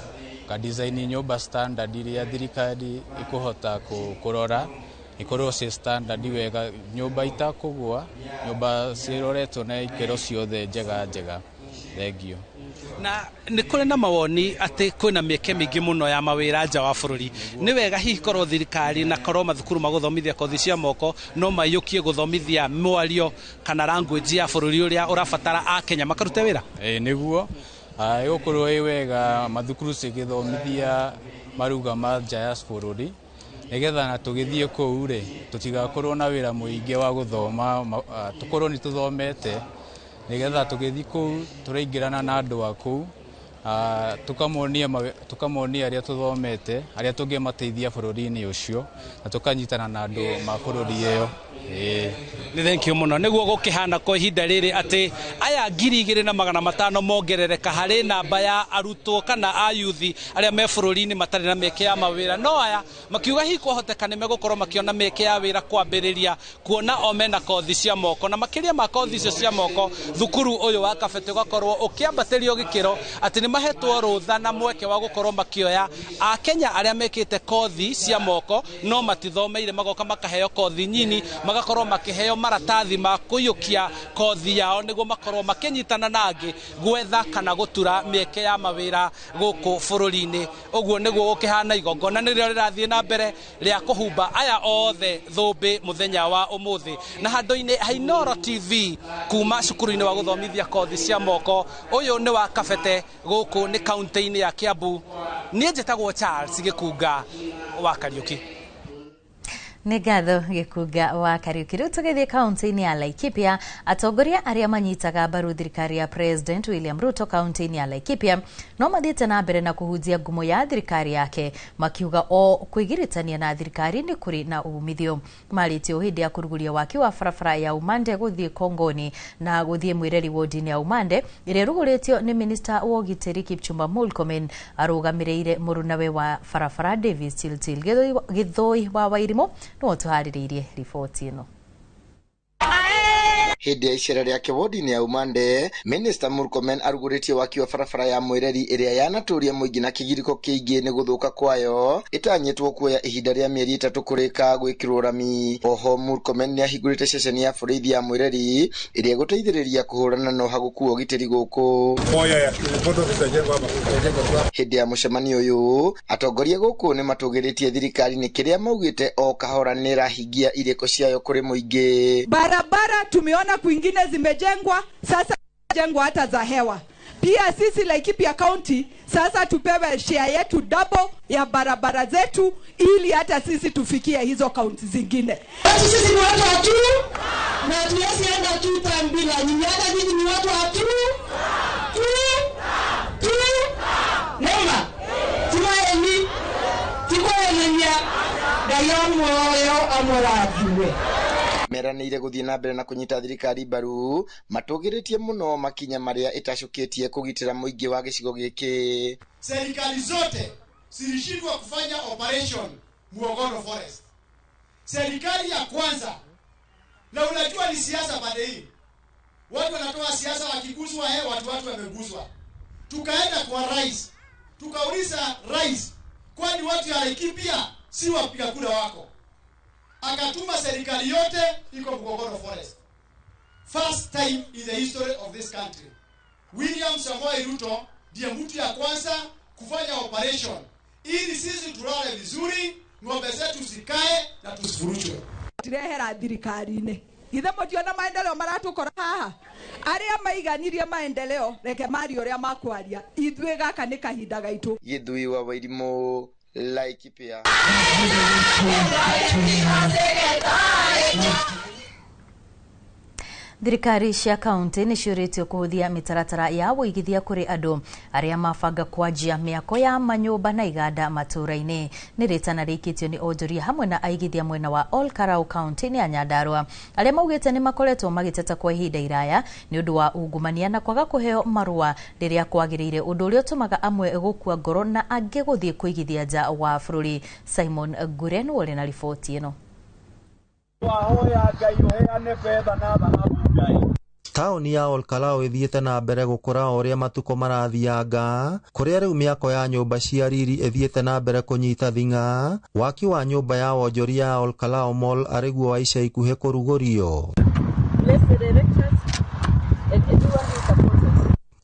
ka design nyũmba standard iria thirikari ĩkũhota kũrora ikorwo ci standard wega, nyũmba itakũgũa, nyũmba ciroretwo na ikĩro ciothe njega njega. Thengio. Na nĩ kũrĩ na mawoni atĩ kwĩna mĩeke mĩingĩ mũno ya mawĩra nja wa bũrũri. Nĩ wega hihi korwo thirikari na korwo mathukuru magũthomithia kothi cia moko no maiyũkie gũthomithia mwario kana language ya bũrũri ũrĩa ũrabatara Akenya makarute wĩra? Ĩĩ nĩguo. Ĩgũkorwo ĩ wega mathukuru cigĩthomithia maruga ma nja ya bũrũri nĩgetha na tũgĩthiĩ kũu rĩ tũtigakorwo na wĩra mũingĩ wa gũthoma, tũkorwo nĩ tũthomete nĩgetha tũgĩthiĩ kũu tũraingĩrana na andũ a kũu, tũkamonia arĩa tũthomete arĩa tũngĩmateithia bũrũri-inĩ ũcio na tũkanyitana na andũ ma bũrũri ĩyo. Nĩ thank you mũno. Nĩguo gũkĩhana kwa ihinda rĩrĩ atĩ aya 2500 mongerereka harĩ namba ya arutwo kana ayuthi arĩa me bũrũri-inĩ matarĩ na mĩeke ya mawĩra, no aya makiuga hihi kwahoteka nĩ megũkorwo makĩona mĩeke ya wĩra kwambĩrĩria kuona o mena kothi cia moko, na makĩria ma kothi icio cia moko thukuru ũyũ wa Kabete ũgakorwo ũkĩambatĩrio gĩkĩro atĩ nĩ mahetwo rũtha na mweke wa gũkorwo makĩoya Akenya arĩa mekĩte kothi cia moko no matithomeire, magoka makaheo kothi nyini, magakorwo makĩheo maratathi ma kũiyũkia kothi yao nĩguo makorwo makĩnyitana na angĩ gwetha kana gũtura mĩeke ya mawĩra gũkũ bũrũri-inĩ. Ũguo nĩguo gũkĩhana igongona nĩrĩo rĩrathiĩ na mbere rĩa kũhumba aya othe thũmbĩ mũthenya wa ũmũthĩ. Na handũ-inĩ ha Inooro TV kuma cukuru-inĩ wa gũthomithia kothi cia moko ũyũ nĩ wa Kabete gũkũ nĩ kaunti-inĩ ya Kiambu. Niĩ njĩtagwo Charles Gĩkunga wa Kariũki. Nĩ ngatho Gĩkunga wa Kariũki. Rĩu tũgĩthiĩ kaunti-inĩ ya Laikipia, atongoria arĩa manyitaga mbaru thirikari ya President William Ruto kaunti-inĩ ya Laikipia no mathiĩte na mbere na kũhunjia ngumo ya thirikari yake, makiuga o kwĩgiritania na thirikari nĩ kũrĩ na umithio. Marĩtie hĩndĩ ya kũrugũria waki wa barabara ya Umande gũthiĩ Kongoni na gũthiĩ Mwĩreri wodi-inĩ ya Umande ĩrĩa ĩrugũrĩtio nĩ minista wa ũgitĩri Kipchumba Murkomen arũgamĩrĩire mũrunawe wa barabara Davis Chilchil. Gĩthũi wa Wairimũ nĩwe ũtũharĩrĩirie riboti ĩno. Hĩndĩ ya icera rĩake wodi-inĩ ya Umande, Minister Murkomen arugũrĩtie waki wa barabara ya Mwĩreri ĩrĩa yanatũria mũingĩ na kĩgirĩko kĩingĩ nĩ gũthũka kwayo ĩtanyĩtwo kuoya ihinda rĩa mĩeri 3 kũrĩka gwĩkĩrwo rami. Oho Murkomen nĩahingũrĩte ceceni ya borithi ya Mwĩreri ĩrĩa ĩgũteithĩrĩria kũhũrana na ũhagũku wa ũgitĩri gũkũ. Hĩndĩ ya mũcemanio ũyũ, atongoria gũkũ nĩmatũgĩrĩtie thirikari nĩ kĩrĩa maugĩte o kahora nĩĩrahingia irĩko ciayo kũrĩ mũingĩ. Barabara tumeona kwingine zimejengwa, sasa jengwa hata za hewa. Pia sisi Laikipia County sasa tupewe share yetu double ya barabara zetu ili hata sisi tufikie hizo kaunti zingine. Sisi ni watu wa tu na hatuwezi enda tu bila nyinyi, hata nyinyi ni watu wa tu tu tu nema timaeni tikwaenenya gayomoyo amorathiwe. Meranĩire gũthiĩ na mbere na kũnyita thirikari mbaru matũgĩrĩtie mũno makinya marĩa ĩtacũkĩtie kũgitĩra mũingĩ wa gĩcigo gĩkĩ. Serikali zote zilishindwa kufanya operation Muogono Forest. Serikali ya kwanza, na unajua ni siasa pande hii, watu wanatoa siasa wakiguswa, watu wameguswa. Tukaenda kwa rais, tukauliza rais, kwani watu ya Laikipia si wapiga kura wako? Akatuma serikali yote iko Mugogono Forest. First time in the history of this country, William Samoei Ruto ndiye mtu ya kwanza kufanya operation ili sisi tulale vizuri, ng'ombe zetu zikae na tusifuruchwe. Tirehera thirikari-inĩ ithe mũtiona maendeleo maratukora haha aria maiganirie maendeleo reke mari uria makwaria ithuĩ gaka nĩ kahinda gaitũ. Gĩthui wa Wairimũ, Laikipia. Thirikari cia kaunti nĩ ciũrĩtio kũhũthia mĩtaratara ya wũigithia kũrĩ andũ arĩa mabanga kwanjia mĩako ya manyũmba na iganda matũũra-inĩ. Nĩ rĩtana rĩikĩtio nĩ onjoria hamwe na aigithia mwena wa Ol Kalou kaunti-inĩ ya Nyandarua arĩa maugĩte nĩ makoretwo magĩteta kwa ihinda iraya nĩ ũndũ wa ungumania na kwaga kũheo marũa rĩrĩa kwagĩrĩire, ũndũ ũrĩa ũtũmaga amwe gũkua ngoro na angĩ gũthiĩ kũigithia nja wa bũrũri. Simon Ngure nĩwe ũrĩ na riboti ĩno. Taũni ya Ol Kalou ĩthiĩte na mbere gũkũra o ũrĩa matukũ marathianga, kũrĩa rĩu mĩako ya nyũmba cia riri ĩthiĩte na mbere kũnyita thing'a. Waki wa nyũmba ya wonjoria ya Ol Kalou Mall arĩguo wa ica ikuhĩ kũrugũrio.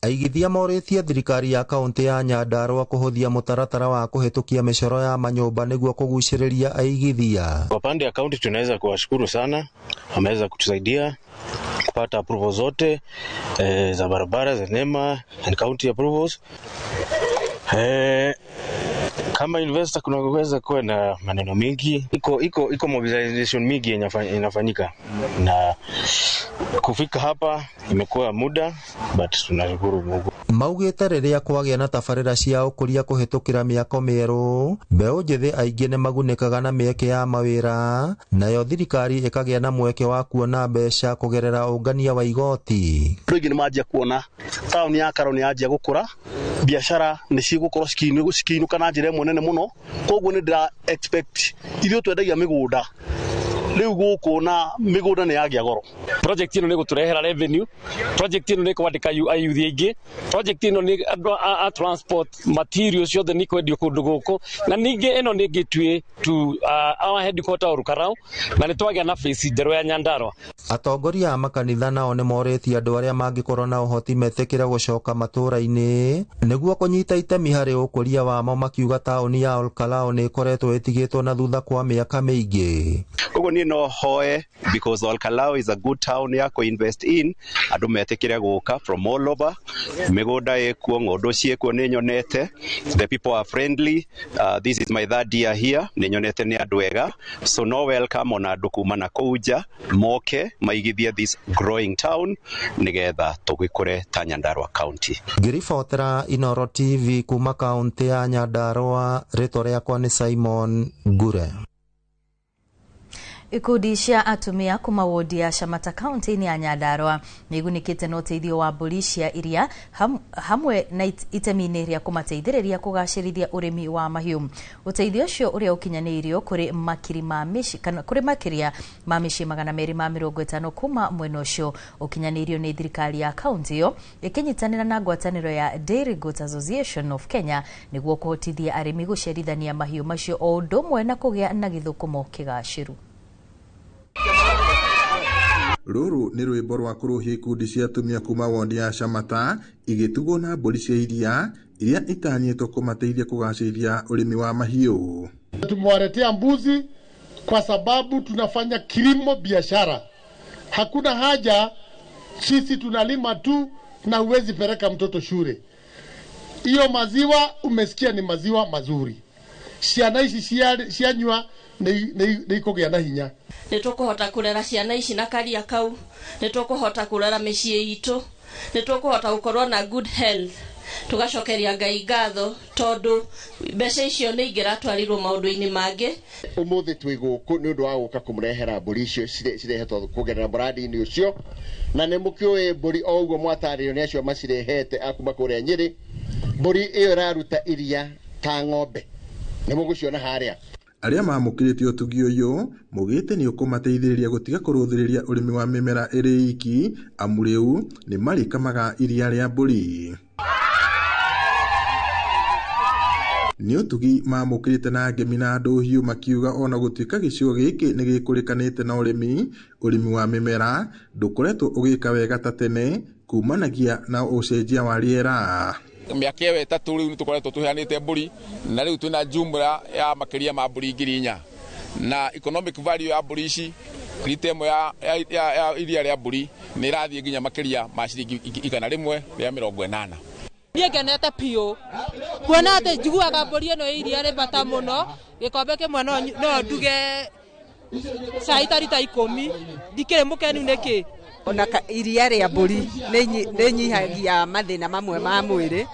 Aigithia morĩtie thirikari ya kaunti ya Nyandarua kũhũthia mũtaratara wa kũhĩtũkia mĩcoro ya manyũmba nĩguo kũgucĩrĩria aigithia. Kwa pande ya kaunti tunaweza kuwashukuru sana, wameweza kutusaidia kupata approval zote za barabara za NEMA and county approvals. Kama investor kunaweza kuwa na maneno mingi, iko mobilization mingi inafanyika na kufika hapa imekuwa muda, but tunashukuru Mungu. Maugĩte rĩrĩa kwagĩa na tabarĩra cia ũkũria kũhĩtũkĩra mĩako mĩerũ, mbeũ njĩthĩ aingĩ nĩmagunĩkaga na mĩeke ya mawĩra, nayo thirikari ĩkagĩa na mweke wa kuona mbeca kũgerera ũngania wa igoti. Andũ aingĩ nĩmanjia kuona taũni ya Karo nĩyanjia gũkũra, biacara nĩ cigũkorwo cikĩinũka na njĩra ĩmwe nene mũno, koguo nĩ ndĩra expect ithuĩ twendagia mĩgũnda rĩu gũkũ na mĩgũnda nĩ yagĩa goro. Project ĩno nĩ gũtũrehera revenue, project ĩno nĩ kwandĩka ayuthi aingĩ, project ĩno nĩ andũ a transport materials ciothe nĩ kwendio kũndũ gũkũ, na ningĩ ĩno nĩ gateway to our headquarter Olkalou, na nĩ twagĩa na face njerũ ya Nyandarua. Atongoria a makanitha nao nĩ morĩtie andũ arĩa mangĩkorwo na ũhoti metĩkĩre gũcoka matũũra-inĩ nĩguo kũnyita itemi harĩ ũkũria wamo, makiuga taũni ya Olkalou nĩ ĩkoretwo ĩtigĩtwo na thutha kwa mĩaka mĩingĩ. Koguo niĩ no hoe because Olkalou is a good town ya kũ invest in, andũ metĩkĩre gũka from all over, mĩgũnda ĩkuo, ng'ondu ciĩkuo, nĩ nyonete, the people are friendly, this is my third year here, nĩ nyonete nĩ andũ ega, so no welcome ona andũ kuma na kũu nja moke maigithie this growing town nĩgetha tũgĩkũre ta Nyandarua County. Ngĩribotera Inooro TV kuma kaunti ya Nyandarua, rĩtwa rĩakwa nĩ Simon Ngure. Ikundi cia atumia kuma wodi ya Shamata kaunti-inĩ ya Nyandarua nĩigunĩkĩte na ũteithio wa mbũri cia iria hamwe na itemi-inĩ rĩa kũmateithĩrĩria kũgacĩrithia ũrĩmi wa mahiũ. Ũteithio ũcio ũrĩa ũkinyanĩirio kũrĩ makiri ma mĩciĩ kana kũrĩ makĩria ma mĩciĩ 250 kuma mwena ũcio ũkinyanĩirio nĩ thirikari ya kaunti ĩyo ĩkĩnyitanĩra na ngwatanĩro ya Dairy Goat Association of Kenya nĩguo kũhotithia arĩmi gũciarithania mahiũ macio o ũndũ ũmwe na kũgĩa na gĩthũkũmo kĩgacĩru. Rũrũ nĩ rwĩmbo rwa kũrũhia ikundi cia atumia kuma wondi ya Shamata igĩtugwo na mbũri cia iria iria itanyĩtwo kũmateithia kũgacĩrithia ũrĩmi wa mahiũ. Tumewaletea mbuzi kwa sababu tunafanya kilimo biashara. Hakuna haja sisi tunalima tu na huwezi peleka mtoto shule. Hiyo maziwa umesikia ni maziwa mazuri. Ciana ici cianyua nĩ ikũgĩa na hinya. Nĩ tũkũhota kũrera ciana ici na karia kau, nĩ tũkũhota kũrera mĩciĩ itũ, nĩ tũkũhota gũkorwo na good health. Tũgacokeria Ngai ngatho tondũ mbeca icio nĩ ingĩratwarirwo maũndũ-inĩ mangĩ. Ũmũthĩ twĩ gũkũ nĩ ũndũ wa gũka kũmũrehera mbũri icio cirehetwo kũgerera mũrandi-inĩ ũcio, na nĩ mũkĩũĩ mbũri o ũguo mwatarĩrio nĩ acio macirehete a kuma kũrĩa Nyĩrĩ. Mbũri ĩyo ĩraruta iria ta ng'ombe, nĩ mũgũciona harĩa. Arĩa mamũkĩrĩte ũtugi ũyũ mũgĩte nĩ ũkũmateithĩrĩria gũtiga kũrũthĩrĩria ũrĩmi wa mĩmera ĩrĩ iki, amu rĩu nĩ marĩkamaga iria rĩa mbũri. Nĩ ũtugi mamũkĩrĩte na ngemi na ndũhiũ makiuga ona gũtuĩka gĩcigo gĩkĩ nĩ gĩkũrĩkanĩte na ũrĩmi, ũrĩmi wa mĩmera ndũkoretwo ũgĩka wega ta tene kumanagia na ũcenjia wa rĩera. Mĩaka ĩyo ĩtatũ rĩu nĩtũkoretwo tũheanĩte mbũri na rĩu twĩna jumla ya makĩria ma mbũri 4,000 na economic value ya mbũri ici rita ĩmwe ya iria rĩa mbũri nĩ ĩrathiĩ nginya makĩria ma ciringi 180. Niĩ ngenete biũ kuona atĩ njiguaga mbũri ĩno ya iria rĩ bata mũno, gĩkombe kĩmwe no nduge cai ta rita 10, ndikĩrĩ mũkenu nĩkĩ. Ona iria rĩa mbũri nĩ nyihagia mathĩna mamwe ma mwĩrĩ,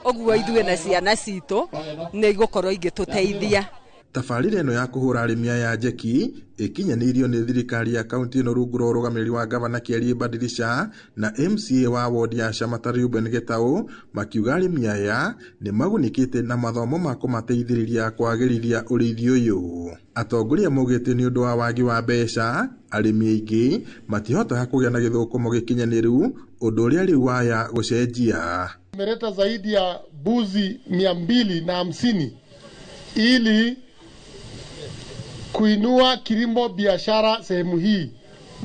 ũguo ithuĩ na ciana citũ nĩ igũkorwo igĩtũteithia. Tabarĩra ĩno ya kũhũra arĩmi aya njeki ĩkinyanĩirio nĩ thirikari ya kaunti ĩno rungu rwa ũrũgamĩrĩri wa gavana Kĩarie Badilisha na MCA wa wodi ya Shamata Reuben Gitau, makiuga arĩmi aya nĩ magunĩkĩte na mathomo ma kũmateithĩrĩria kwagĩrithia ũrĩithi ũyũ. Atongoria maugĩte nĩ ũndũ wa wagi wa mbeca arĩmi aingĩ matihotaga kũgĩa na gĩthũkũmo gĩkinyanĩru, ũndũ ũrĩa rĩu waya gũcenjia. Tumeleta zaidi ya mbuzi 250 ili kuinua kilimo biashara sehemu hii.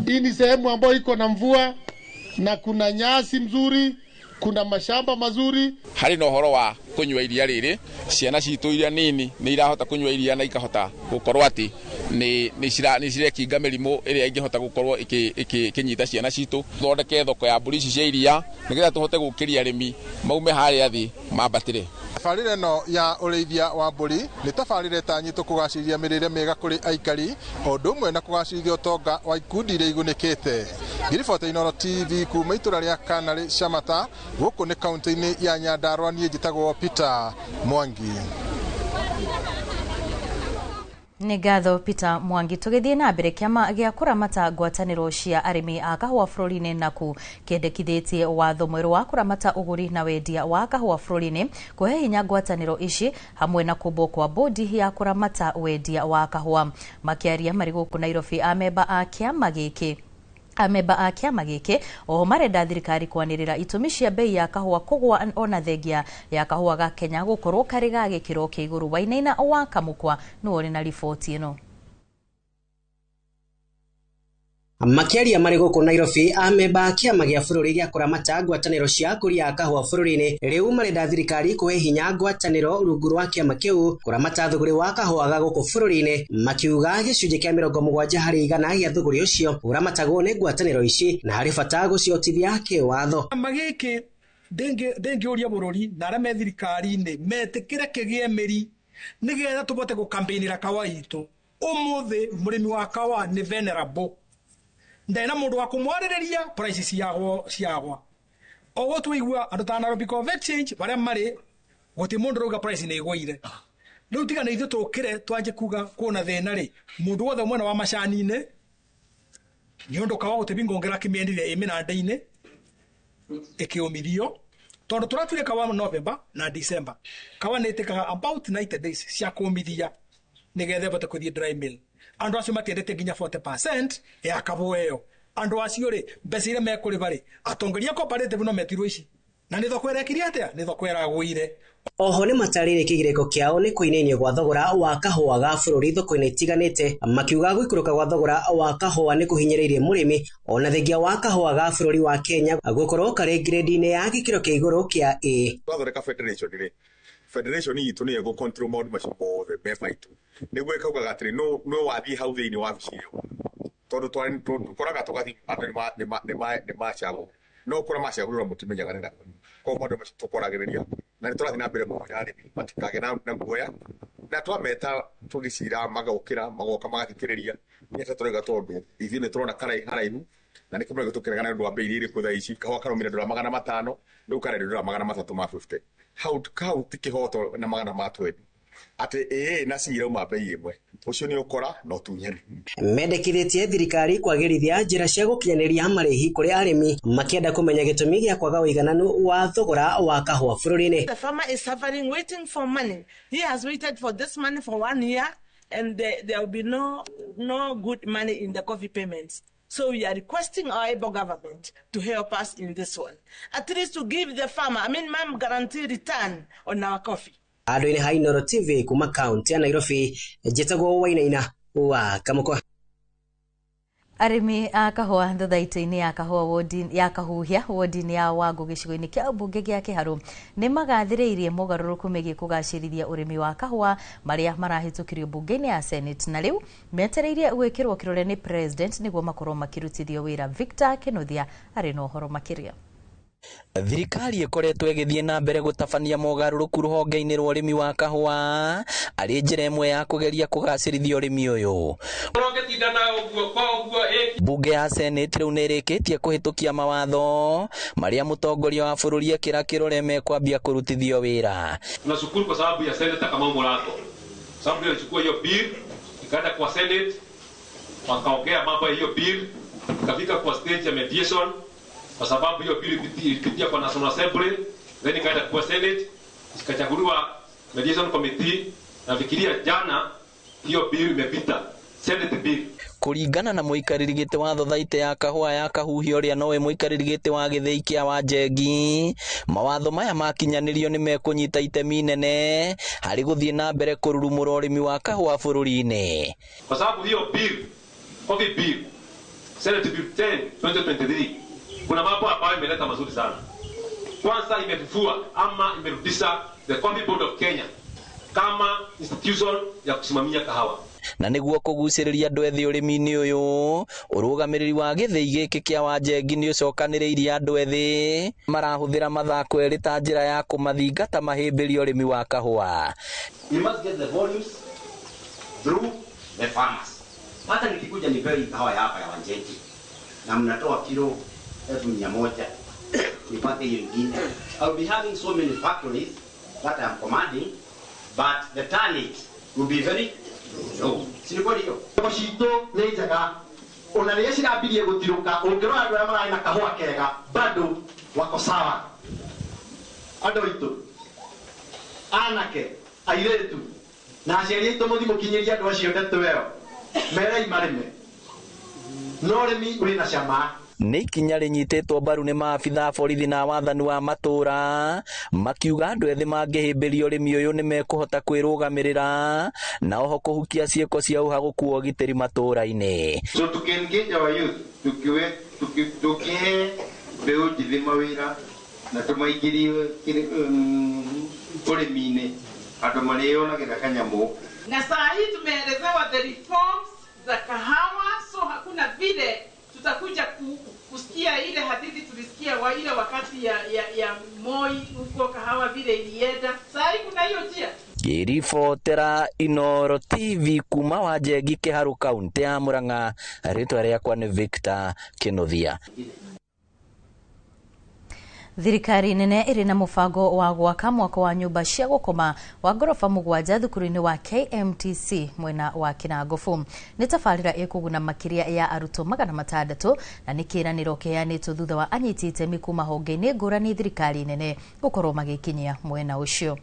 Hii ni sehemu ambayo iko na mvua na kuna nyasi mzuri kuna mashamba mazuri. Harĩ na ũhoro wa kũnyua iria rĩrĩ, ciana citũ iria nini nĩ irahota kũnyua iria na ikahota gũkorwo atĩ nĩ cirekinga mĩrimũ ĩrĩa ĩngĩhota gũkorwo ĩkĩnyita ciana citũ. Thondeke thoko ya mbũri ici cia iria nĩgetha tũhote gũkĩria arĩmi maume harĩa thĩ mambatĩre. Tabarĩra ĩno ya ũrĩithia wa mbũri nĩ tabarĩra ĩtanyĩtwo kũgacĩrithia mĩrĩre mĩega kũrĩ aikari o ũndũ ũmwe na kũgacĩrithia ũtonga wa ikundi iria igunĩkĩte. Ngiribota Inooro TV kuma itũra rĩa Kanarĩ Shamata, gũkũ nĩ kaunti-inĩ ya Nyandarua, niĩ njĩtagwo Peter Mwangi. Nĩ ngatho Peter Mwangi. Tũgĩthiĩ na mbere, kĩama gĩa kũramata ngwatanĩro cia arĩmi a kahũa bũrũri-inĩ naku kĩendekithĩtie watho mwerũ wa kũramata ũgũri na wendia wa kahũa bũrũri-inĩ kũhe hinya ngwatanĩro ici hamwe na kũmbwo kwa bodi ya kũramata wendia wa kahũa. Makĩaria marĩ gũkũ Nairobi, amemba a kĩama gĩkĩ amemba a kĩama gĩkĩ oho marenda thirikari kwanĩrĩra itũmi cia bei ya kahũa kũgũa ona thengia ya kahũa ga Kenya gũkorwo karĩ ga gĩkĩro kĩa igũrũ. Wainaina wa Kamũkwa nĩwe ũrĩ na riboti ĩno. Makĩaria marĩ gũkũ Nairobi, amemba a kĩama gĩa bũrũri gĩa kũramata ngwatanĩro cia akũria a kahũa bũrũri-inĩ rĩu marenda thirikari kũhe hinya ngwatanĩro rungu rwa kĩama kĩu kũramata thũgũrĩ wa kahũa ga gũkũ bũrũri-inĩ, makiuga gĩcunjĩ kĩa 70% gĩa thũgũrĩ ũcio ũramatagwo nĩ ngwatanĩro ici na harĩ bata gũciotithia kĩwatho. Kĩama gĩkĩ ndĩngĩũria bũrũri na arĩa me thirikari-inĩ metĩkĩre kĩgĩe mĩri nĩgetha tũbote gũkampenĩra kawa itũ. Ũmũthĩ mũrĩmi wa kawa nĩ venerable, ndena mundu wa kumwarĩrĩria price ciagwa oguo twaigua andu ta Nairobi Coffee Exchange baria mari guti mundu rauga price ni igũire. Riu tiga na ithuĩ tũkĩre twanje kuga kuona thĩna rĩ, mundu wothe mwena wa macani-inĩ nĩ ũndũ kawa gũtĩ ngongera kĩmĩendirie ĩ mĩnanda-inĩ ĩkĩũmithio tondũ tũratuire kawa November na December. Kawa nĩ ĩtĩkaga about 90 days cia kũmithia nĩgetha ĩbote kũthiĩ dry mill. Andu acio matiendete nginya 40% ya kabũa ĩyo. Andu acio rĩ, mbeca iria mekũrĩha rĩ, atongoria cooperative no metirwo ici na nĩ thoko ĩrekire atĩa? Nĩ thoko ĩragũire. Oho nĩ matarĩirie kĩgirĩko kĩao nĩ kũinainio gwa thogora wa kahũa ga bũrũri thoko-inĩ itiganĩte, makiuga gũikũrũka gwa thogora wa kahũa nĩ kũhinyĩrĩirie mũrĩmi ona thengia wa kahũa ga bũrũri wa Kenya gũkorwo karĩ grade-inĩ ya gĩkĩro kĩa igũrũ kĩa A. Twathondeka federation rĩ, federation itũ nĩyo ĩgũ control maũndũ macio mothe me maitũ, nĩguo ĩkaugaga atĩrĩ no wathiĩ hau thĩinĩ wabici ĩyo, tondũ tũkoraga tũgathiĩ andũ nĩ macagwo no kũrĩa macagũrĩrwo mũtimenyaga nĩ koguo maũndũ macio tũkwaragĩrĩria na nĩ tũrathiĩ na mbere kũhoya arĩmi matikagĩe na guoya, na twameta tũgĩcira magokĩra magoka magathikĩrĩria nĩ tũrauga tondũ ithuĩ nĩ tũrona haraihu na nĩ kĩmwe tũkĩregana nĩ ũndũ wa bei iria irĩ kuo thaa ici. Kahũa karaumire $500 rĩu karendio $350. Hau ti kĩhoto na 220 atĩ ĩĩ na C irauma bei ĩmwe, ũcio nĩ ũkora na ũtunyani. Mendekithĩtie thirikari kwagĩrithia njĩra cia gũkinyanĩria marĩhi kũrĩ arĩmi makĩenda kũmenya gĩtũmi gĩa kwaga ũigananu wa thogora wa kahũa bũrũri-inĩ. The farmer is suffering waiting for money. He has waited for this money for 1 year and there will be no good money in the coffee payments. So we are requesting our able government to help us in this one. At least to give the farmer a minimum guarantee return on our coffee. Andũ-inĩ ha Inooro TV kuma kaunti ya Nairobi, njĩtagwo Wainaina wa Kamũkwa. Arĩmi a kahũa thothaitĩ-inĩ ya kahũa wodi ya Kahuhia wodi-inĩ ya Wangũ gĩcigo-inĩ kĩa mbunge gĩa Kĩharũ nĩ magathĩrĩirie mogarũrũku megiĩ kũgacĩrithia ũrĩmi wa kahũa marĩa marahĩtũkirio mbunge-inĩ ya Senate na rĩu metereirie gwĩkĩrwo kĩrore nĩ president nĩguo makorwo makĩrutithio wĩra. Victor Kĩnuthia arĩ na ũhoro makĩria. Thirikari ĩkoretwo ĩgĩthiĩ na mbere gũtabania mogarũrũku rũhonge-inĩ rwa ũrĩmi wa kahũa arĩ njĩra ĩmwe ya kũgeria kũgacĩrithia ũrĩmi ũyũ. Mbunge ya Senate rĩu nĩ ĩrĩkĩtie kũhĩtũkia mawatho marĩa mũtongoria wa bũrũri ekĩra kĩrore mekwambia kũrutithio wĩra. Tunashukuru kwa sababu ya Senator Kamau Murago, sababu alichukua hiyo bill ikaenda kwa Senate, wakaongea mambo ya hiyo bill, ikafika kwa stage ya mediation kwa sababu hiyo bill ilipitia kwa National Assembly, then ikaenda kwa Senate, ikachaguliwa mediation committee. Nafikiria jana hiyo bill imepita Senate bill. Kũringana na mũikarĩri gĩtĩ wa thothaitĩ ya kahũa ya Kahuhia ũrĩa nowe mũikarĩri gĩtĩ wa gĩthĩi kĩa Wanjengi, mawatho maya makinyanĩrio nĩ mekũnyita itemi inene harĩ gũthiĩ na mbere kũrurumũra ũrĩmi wa kahũa bũrũri-inĩ. Kwa sababu hiyo bill, coffee bill, Senate Bill 10 2023, kuna mambo ambayo imeleta mazuri sana. Kwanza imefufua ama imerudisha the Coffee Board of Kenya kama institution ya kusimamia kahawa. Na nĩguo kũgucĩrĩria andũ ethĩ ũrĩmi-inĩ ũyũ, ũrũgamĩrĩri wa gĩthĩi gĩkĩ kĩa Wanjengi nĩ ũcokanĩrĩirie andũ ethĩ marahũthĩra mathako erĩ ta njĩra ya kũmathingata mahĩmbĩrie ũrĩmi wa kahũa. We must get the volumes through the farmers. Hata nikikuja nipewe kahawa ya hapa ya Wanjengi na mnatoa kilo 100,000 nipate hiyo ingine. I'll be having so many factories that I'm commanding, but the tonnage will be very low. Si ni kweli hiyo? Thoko citũ nĩ njega ona rĩrĩa cirambirie gũtirũka ũngĩrora andũ arĩa mararĩ na kahũa kega bado wako sawa. Andũ aitũ anake airĩtu na aciari aitũ mũthiĩ mũkinyĩrie andũ acio ndeto ĩyo merei marĩme no ũrĩmi ũrĩ na cama. Nĩ ikinya rĩnyitĩtwo mbaru nĩ maabitha a borithi na wathani wa matũra makiuga andũ ethĩ mangĩhĩmbĩria ũrĩmi ũyũ nĩ mekũhota kwĩrũgamĩrĩra na oho kũhukia ciĩko cia ũhagũku wa ũgitĩri matũra-inĩ. So tuki-engage our youth, tukihe mbeũ njĩthĩ mawĩra na tũmaingĩrie ũrĩmi-inĩ andũ marĩonagĩra kanyamũ. Na saa hii tumeelezewa the reforms za kahawa, so hakuna vile tutakuja kusikia ile hadithi tulisikia wa ile wakati ya Moi huko kahawa vile ilienda. Saa hii kuna hiyo njia. Ngĩribotera Inooro TV kuma Wanjengi Kĩharũ kaunti ya Murang'a, rĩtwa rĩakwa nĩ Victor Kĩnuthia. Thirikari nene ĩrĩ na mũbango wa gwaka mwako wa nyũmba cia gũkoma wa ngoroba 7 thukuru-inĩ wa KMTC mwena wa Kinangofu. Nĩ tabarĩra ĩkũguna makĩria ya arutwo 600 na nĩ kĩĩranĩro kĩheanĩtwo thutha wa anyiti itemi kuma honge-inĩ ngũrani thirikari nene gũkorwo magĩkinyia mwena ũcio.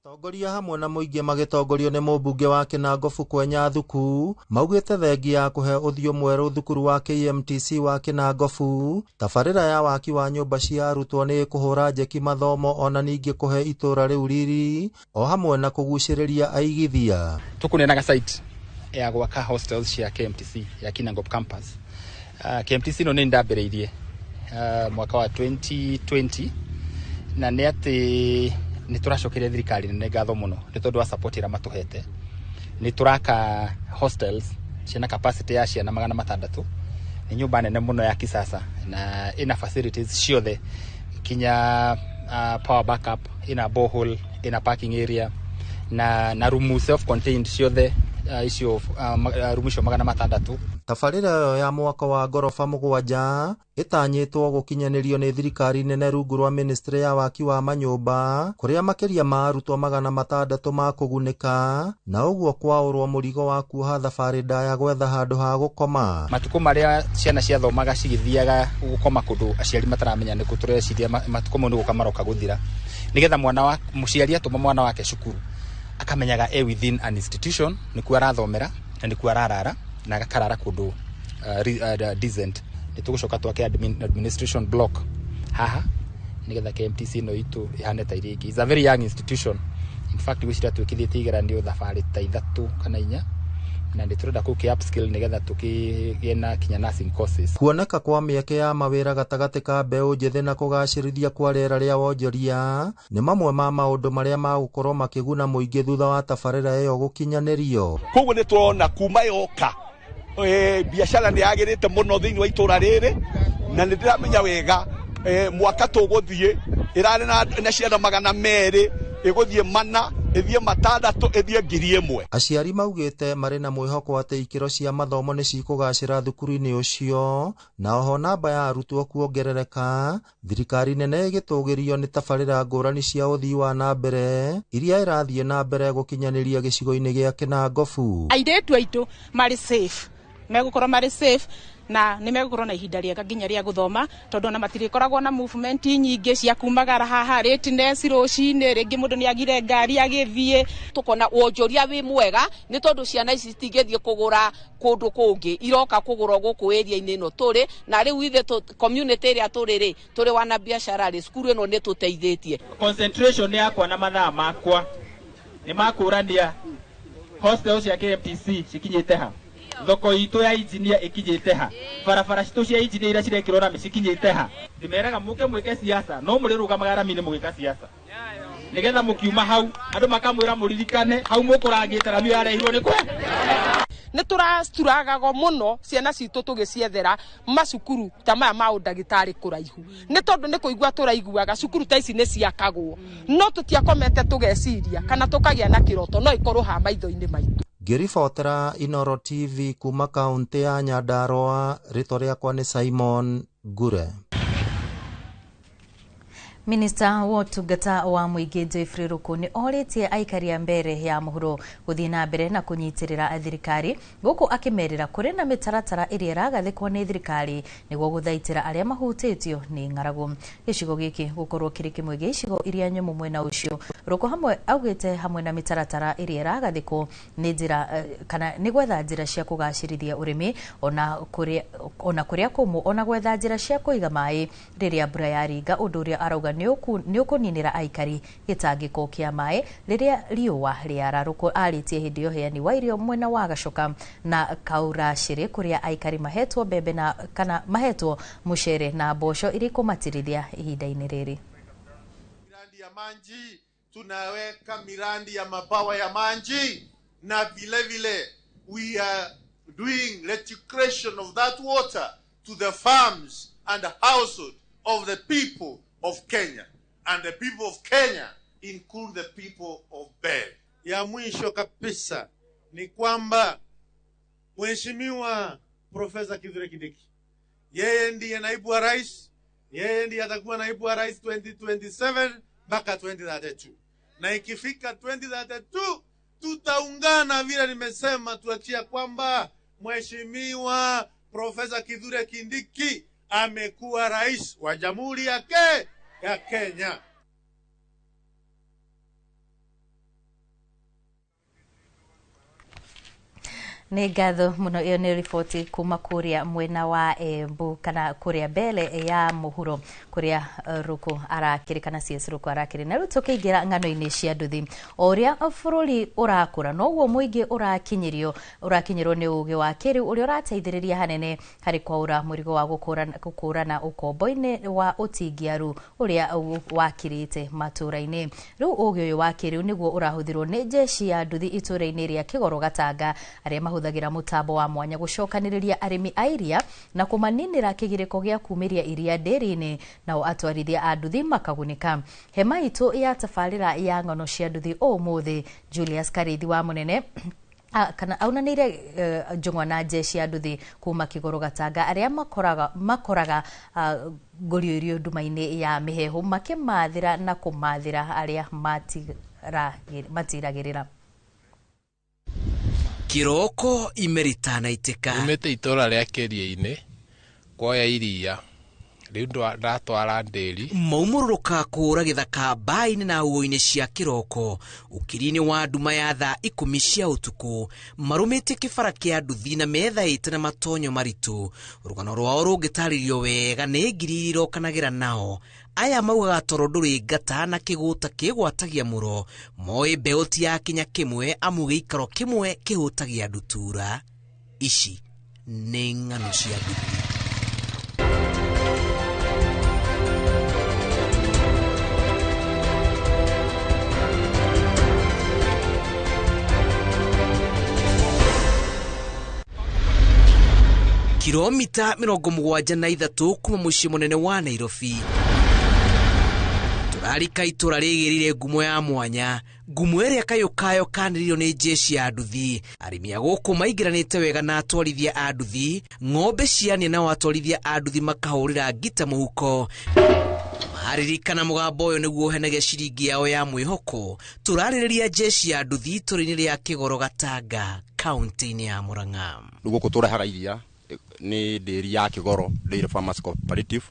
Atongoria hamwe na mũingĩ magĩtongorio nĩ mũmbunge wa Kinangofu Kwenya Thuku maugĩte thengia ya kũhe ũthiũ mwerũ thukuru wa KMTC wa Kinangofu tabarĩra ya waki wa nyũmba cia arutwo nĩ ĩkũhũra njeki mathomo ona ningĩ kũhe itũra rĩu riri o hamwe na kũgucĩrĩria aigithia. Tũkũnenaga site ya gwaka hostels cia KMTC ya Kinangop campus. KMTC no nĩ ndambĩrĩirie mwaka wa 2020 na nĩ atĩ nĩ tũracokeria thirikari nene ngatho mũno nĩ tondũ wa support ĩrĩa matũhete. Nĩ tũraka hostels ciĩna capacity ya ciana 600. Nĩ nyũmba nene mũno ya kisasa na ina facilities ciothe kinya power backup, ina borehole, ina parking area na room self contained ciothe icio room icio 600. Tabarĩra ĩyo ya mwako wa ngoroba 7 ĩtanyĩtwo gũkinyanĩrio nĩ thirikari nene rungu rwa ministry ya waki wa manyũmba kũrĩa makĩria ma arutwo 600 makũgunĩka na ũguo kwaũrwo mũrigo wa kuoha thabarĩ ndaya gwetha handũ ha gũkoma. Matukũ marĩa ciana ciathomaga cigĩthiaga gũkoma kũndũ aciari mataramenya nĩkũ, tũreciria matukũ mau nĩ gũka maroka gũthira, nĩgetha mwana wa mũciari atũma mwana wake cukuru akamenyaga e within an institution nĩkuo arathomera na nĩkuo ararara na agakarara kũndũ decent. Nĩ tũgũcoka twake administration block haha nĩgetha KMTC ĩno itũ ĩhane ta iria ingĩ. It's a very young institution. In fact gwĩciria twĩkithĩtie igeranio thabarĩ ta 3 kana 4 na nĩ tũrenda kũkĩ upskill nĩgetha tũkĩgĩe na kinya nursing courses. Kuoneka kwa mĩeke ya mawĩra gatagatĩ ka mbeũ njĩthĩ na kũgacĩrithia kwa rĩera rĩa wonjoria nĩ mamwe ma maũndũ marĩa magũkorwo makĩguna mũingĩ thutha wa tabarĩra ĩyo gũkinyanĩrio. Koguo nĩ tũrona kuma yoka biacara nĩ yagĩrĩte mũno thĩinĩ wa itũra rĩrĩ na nĩ ndĩramenya wega mwaka tũgũthiĩ ĩrarĩ na ciana 200 ĩgũthiĩ 400 ĩthiĩ 600 ĩthiĩ 1000. Aciari maugĩte marĩ na mwĩhoko atĩ ikĩro cia mathomo nĩ cikũgacĩra thukuru-inĩ ũcio na oho namba ya arutwo kuongerereka, thirikari nene ĩgĩtũgĩrio nĩ tabarĩra ngũrani cia ũthii wa na mbere iria ĩrathiĩ na mbere gũkinyanĩria gĩcigo-inĩ gĩa Kinangofu. Airĩtu aitũ marĩ safe, megũkorwo marĩ safe na nĩ megũkorwo na ihinda rĩega nginya rĩa gũthoma tondũ ona matirĩkoragwo na movement nyingĩ cia kumagara haha lateness rũcinĩ, rĩngĩ mũndũ nĩ agire ngari agĩthiĩ. Tũkona wonjoria wĩ mwega nĩ tondũ ciana ici citingĩthiĩ kũgũra kũndũ kũngĩ, iroka kũgũra gũkũ area-inĩ ĩno tũrĩ na rĩu ithe community ĩrĩa tũrĩ rĩ tũrĩ wana biacara rĩ cukuru ĩno nĩ tũteithĩtie. Concentration yakwa na mathaa makwa nĩ makũrania hostels cia KMTC cikinyĩte ha, thoko itũ ya engineer ikinyĩte ha, barabara citũ cia engineer iria cirekĩrwo rami cikinyĩte ha. Ndimeraga muke mwike siasa no mũrĩrũgamaga rami-inĩ mũgĩka siasa nĩgetha mũkiuma hau andũ makamwĩra mũririkane hau mũkũrangĩte rami yarehirwo nĩ kwe. Nĩ tũracuragago mũno ciana citũ tũgĩciethera macukuru ta maya ma ũndagĩtarĩ kũraihu, nĩ tondũ nĩ kũigua tũraiguaga cukuru ta ici nĩ ciakagwo, no tũtiakomete tũgeciria kana tũkagĩa na kĩroto no ikorwo ha maitho-inĩ maitũ. Ngĩribotera Inooro TV kuma kaũntĩ ya Nyandarua, rĩtwa rĩakwa nĩ Simon Ngure. Minista wa ũtungata wa mũingĩ Geoffrey Ruku nĩ orĩtie aikari a mbere ya mũhuro gũthiĩ na mbere na kũnyitĩrĩra thirikari, gũkũ akĩmerĩra kũrĩ na mĩtaratara ĩrĩa ĩragathĩkwo nĩ thirikari nĩguo gũthaitĩra arĩa mahutĩtio nĩ ng'aragu. Gĩcigo gĩkĩ gũkorwo kĩrĩ kĩmwe gĩa icigo iria nyũmũ mwena ũcio. Ruku hamwe augĩte hamwe na mĩtaratara ĩrĩa ĩragathĩkwo nĩ njĩra kana nĩ gwetha njĩra cia kũgacĩrithia ũrĩmi ona kũrĩa kũmũ, ona gwetha njĩra cia kũiga maĩ rĩrĩa mbura yaringa, ũndũ ũrĩa arauga nĩ ũkũninĩra aikari gĩtangĩko kĩa maĩ rĩrĩa riũa rĩara. Ruku arĩtie hĩndĩ ya ũheani wa irio mwena wa Gacoka na Kauracĩrĩ kũrĩa aikari mahetwo mbembe na kana mahetwo mũcere na mboco iria ikũmatirithia ihinda-inĩ rĩrĩ. Miradi ya manji tunaweka miradi ya mabawa ya manji, na vile vile we are doing reticulation of that water to the farms and the household of the people of Kenya, and the people of Kenya include the people of Bell. Ya mwisho kabisa ni kwamba Mheshimiwa Profesa Kithure Kindiki, yeye ndiye naibu wa rais, yeye ndiye atakuwa naibu wa rais 2027 mpaka 2032. Na ikifika 2032 tutaungana vile nimesema, tuachia kwamba Mheshimiwa Profesa Kithure Kindiki amekuwa rais wa Jamhuri ya Kenya. Nĩ ngatho mũno. Ĩyo nĩ riboti kuma kũrĩa mwena wa Embu kana kũrĩa mbere ya mũhuro kũrĩa Ruku arakĩrĩ kana CS Ruku arakĩrĩ. Na rĩu tũkĩingĩra ng'ano-inĩ cia nduthi, o ũrĩa bũrũri ũrakũra noguo mũingĩ ũrakinyĩrwo nĩ ũgĩ wa kĩrĩu ũrĩa ũrateithĩrĩria hanene harĩ kwaũra mũrigo wa gũkũrana ũkombo-inĩ wa ũtingiaru ũrĩa wakirĩte matũũra-inĩ. Rĩu ũgĩ ũyũ wa kĩrĩu nĩguo ũrahũthĩrwo nĩ jeshi ya nduthi itũũra-inĩ rĩa Kĩgoro Gatanga, arĩa mahũthagĩra mũtambo wa mwanya gũcokanĩrĩria arĩmi a iria na kũmaninĩra kĩgirĩko gĩa kumĩria iria ndĩri-inĩ, nao atwarithia a nduthi makagunĩka. Hema itũ ya tabarĩra ya ng'ano cia nduthi ũmũthĩ, Julius Karithi wa Mũnene kana aunanĩire njũng'wa na jeshi ya nduthi kuma Kĩgoro Gatanga arĩa makoraga ngũrio irio nduma-inĩ ya mĩhehu makĩmathĩra na kũmathĩra arĩa matiragĩrĩra. Kiroko imeritana itika umite itora rĩa Kĩria-inĩ kuoya iria rĩu ndatwara ndĩri maumũrũrũka kũũra gĩthaka mbaĩ-inĩ na nguo-inĩ cia kĩroko ũkiri-inĩ wa nduma ya thaa 10 cia ũtukũ marũmĩtie kĩbara kĩa nduthi na methaĩte na matonyo maritũ. Rũgano rwao rũngĩtarĩrio wega nĩ ngiri irokanagĩra nao. Aya maugaga toro ndũrĩ ngata na kĩgũta kĩgwatagia mũro, moĩ mbeũ ti ya kinya kĩmwe amu gĩikaro kĩmwe kĩhũtagia ndutura. Ici nĩ ng'ano cia nduthi. Kilomita 73 kuma mũciĩ mũnene wa Nairobi tũrarika itũra rĩgĩrĩire ngumo ya mwanya, ngumo ĩrĩa kayũ kayo kanĩrĩirio nĩ jeshi ya nduthi. Arĩmi a gũkũ maingĩranĩte wega na atwarithia a nduthi, ng'ombe ciania nao atwarithia a nduthi makahũrĩra ngita mũhuko. Maririkana mũgambo ũyũ nĩguo ũhenagia ciringi yao ya mwĩhoko. Tũrarĩrĩria jeshi ya nduthi itũra-inĩ rĩa Kĩgoro Gatanga, kaunti-inĩ ya Murang'a. Rĩu gũkũ tũrehaga iria nĩ ndĩri ya Kĩgoro Dairy Farmers Cooperative,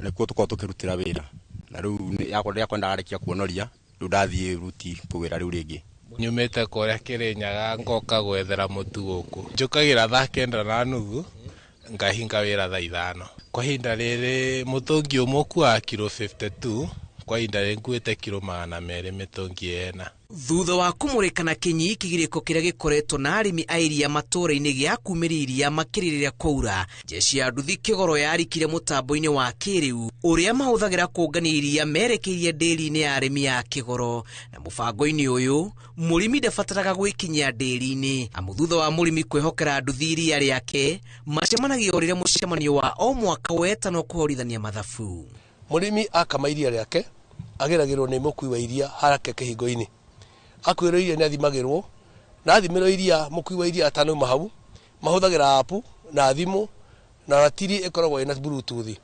nĩkuo tũkoragwo tũkĩrutĩra wĩra. Na rĩu yakwa ndararĩkia kuonoria, rĩu ndathiĩ ruti kũgĩra rĩu rĩngĩ. Nyumĩte kũrĩa Kĩrĩnyaga ngoka gwethera mũtu gũkũ. Njũkagĩra thaa 9:30 ngahinga wĩra thaa 5. Kwa ihinda rĩrĩ mũtũngi ũmwe ũkuaga kiro 52, Kwa ihinda rĩrĩ nguĩte kiro 200 mĩtũngi ĩna. Thutha wa kũmũrĩka na kinyi kĩgirĩko kĩrĩa gĩkoretwo na arĩmi a iria matũũra-inĩ gĩa kumĩria iria makĩria rĩrĩa kwaura, jeshi ya nduthi Kĩgoro yarikire mũtambo-inĩ wa kĩrĩu ũrĩa mahũthagĩra kũngania iria merekeirie ndĩri-inĩ ya arĩmi ya Kĩgoro. Na mũbango-inĩ ũyũ mũrĩmi ndabataraga gwĩkinyia ndĩri-inĩ, amu thutha wa mũrĩmi kwĩhokera nduthi iria rĩake macemanagia o rĩrĩa mũcemanio wa o mwaka wetanwo kũhorithania mathabu. Mũrĩmi akama iria rĩake ageragĩrwo nĩ mũkui wa iria harake kĩhingo-inĩ. Akuĩrwo iria nĩ athimagĩrwo, na athimĩrwo iria mũkui wa iria atanauma hau mahũthagĩra app na thimũ na ratiri ĩkoragwo ĩna bluetooth.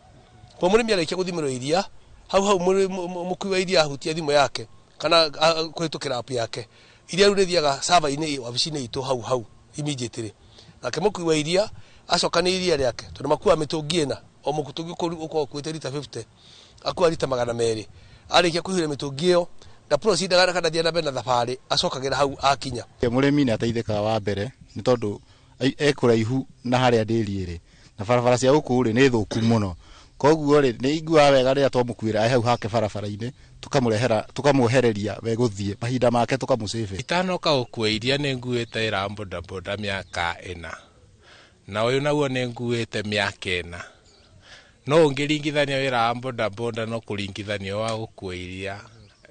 Kwa mũrĩmi arĩkia gũthimĩrwo iria hau hau mũkui wa iria ahutia thimũ yake kana kũhĩtũkĩra app yake, iria rĩu rĩthiaga server-inĩ wabici-inĩ itũ hau hau immediately. Nake mũkui wa iria acoka nĩ iria rĩake tondũ makuaga mĩtũngi ĩna, o mũtũngi ũkoragwo ũkuĩte rita 50, akua rita 200. Arĩkia kũihũria mĩtũngi ĩyo na proceed kana thiĩ na mbere na thabarĩ acokagĩra hau akinya. Mũrĩmi nĩ ateithĩkaga wa mbere nĩ tondũ e kũraihu na harĩa ndĩri ĩrĩ, na barabara cia gũkũ rĩ nĩ thũku mũno, koguo rĩ nĩ iguaga wega rĩrĩa twamũkuĩra e hau hake barabara-inĩ, tũkamwehereria we gũthiĩ mahinda make tũkamũsave. Itanoka gũkua iria nĩ nguĩte ĩra bodaboda mĩaka 4, na ũyũ naguo nĩ nguĩte mĩaka 4. No ũngĩringithania wĩra wa bodaboda no kũringithania wa gũkua iria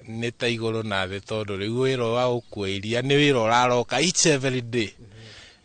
nĩ ta igũrũ na thĩ, tondũ rĩu wĩra wa gũkua iria nĩ wĩra ũraroka each every day.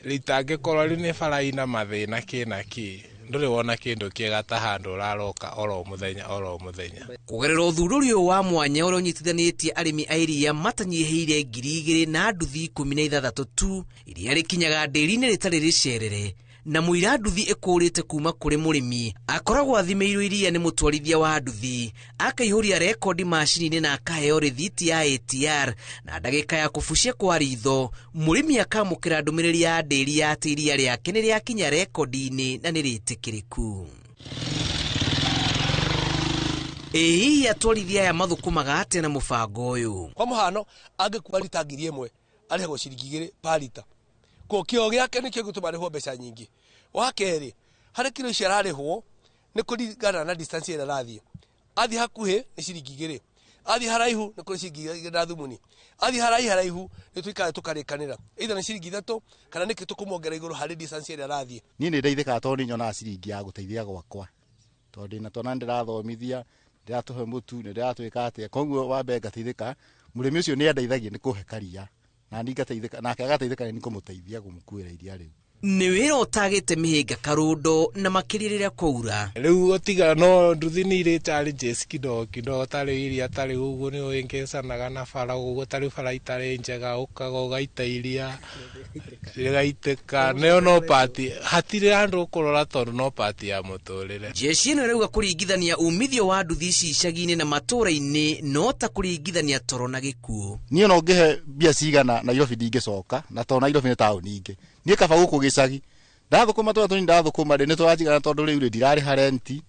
Rĩtangĩkorwo rĩu nĩ bara ina mathĩna kĩ na kĩ, ndũrĩ wona kĩndũ kĩega ta handũ ũraroka oro mũthenya oro mũthenya. Kũgerera ũthundũri ũyũ wa mwanya ũrĩa ũnyitithanĩtie arĩmi a iria matanyihĩire 2000 na nduthi 16 tu, iria rĩkinyaga ndĩri-inĩ rĩtarĩ rĩcerere, na mũira nduthi ĩkũrĩte kuma kũrĩ mũrĩmi akoragwo athimĩirwo iria nĩ mũtwarithia wa nduthi, akaihũria rekondi macini-inĩ na akaheo rĩthiti ya ATR, na ndagĩka ya kũbucia kwa ritho mũrĩmi akamũkĩra ndũmĩrĩri ya ndĩri ya atĩ iria rĩake nĩ rĩakinya rekondi-inĩ na nĩ rĩtĩkĩrĩku. Ĩ hihi atwarithia aya mathũkũmaga atĩa na mũbango ũyũ? Kwa mũhano angĩkua rita 1000 arĩhagwo ciringi 2 per rita, ko kĩo gĩake nĩkĩo gĩtũma arĩhwo mbeca nyingĩ. Wa kerĩ, harĩ kiro icio ararĩhwo nĩ kũringana na distance ĩrĩa arathiĩ. Athiĩ hakuhĩ nĩ ciringi 2, athiĩ haraihu nĩ kũrĩ ciringi 2 na thumuni, athiĩ haraihu haraihu nĩ tũikara tũkarĩkanĩra either nĩ ciringi 3 kana nĩkĩ tũkũmuongerera igũrũ harĩ distance ĩrĩa arathiĩ. Niĩ nĩ ndeithĩkaga tondũ nĩ nyonaga ciringi ya gũteithia gwakwa, tondũ ndĩna twana ndĩrathomithia, ndĩratũhe mũtu, nĩ ndĩratwĩka atĩa, koguo wa mbere ngateithĩka. Mũrĩmi ũcio nĩ andeithagia nĩ kũhe karia, na niĩ ngateithĩka, nake agateithĩka nĩ kũmũteithia kũmũkuĩra iria rĩu. Nĩ wĩra ũtagĩte mĩhĩnga karũndo na makĩria rĩrĩa kwaura. Rĩu gũtiga no nduthi nĩ irĩ challenges kidogo kidogo, ta rĩu iria ta rĩu ũguo nĩ ũhĩngĩcanaga na bara ũguo, ta rĩu bara itarĩ njega ũkaga ũgaita iria rĩgaitĩka, nĩyo no part, hatirĩ handũ ũkũrora tondũ no part ya mũtũrĩre. Jeshi ĩno ĩrauga kũringithania umithio wa nduthi ici icagi-inĩ na matũũra-inĩ no ta kũringithania toro na gĩkuũ. Niĩ no ngĩhe mbia cigana Nairobi ndingĩcoka, na tondũ Nairobi nĩ taũni ingĩ. Niĩ kaba gũkũ gĩcagi ndathũkũma tũrĩa tũnini ndathũkũma rĩ nĩ tũranjigana tondũ rĩu rĩ ndirarĩha renti,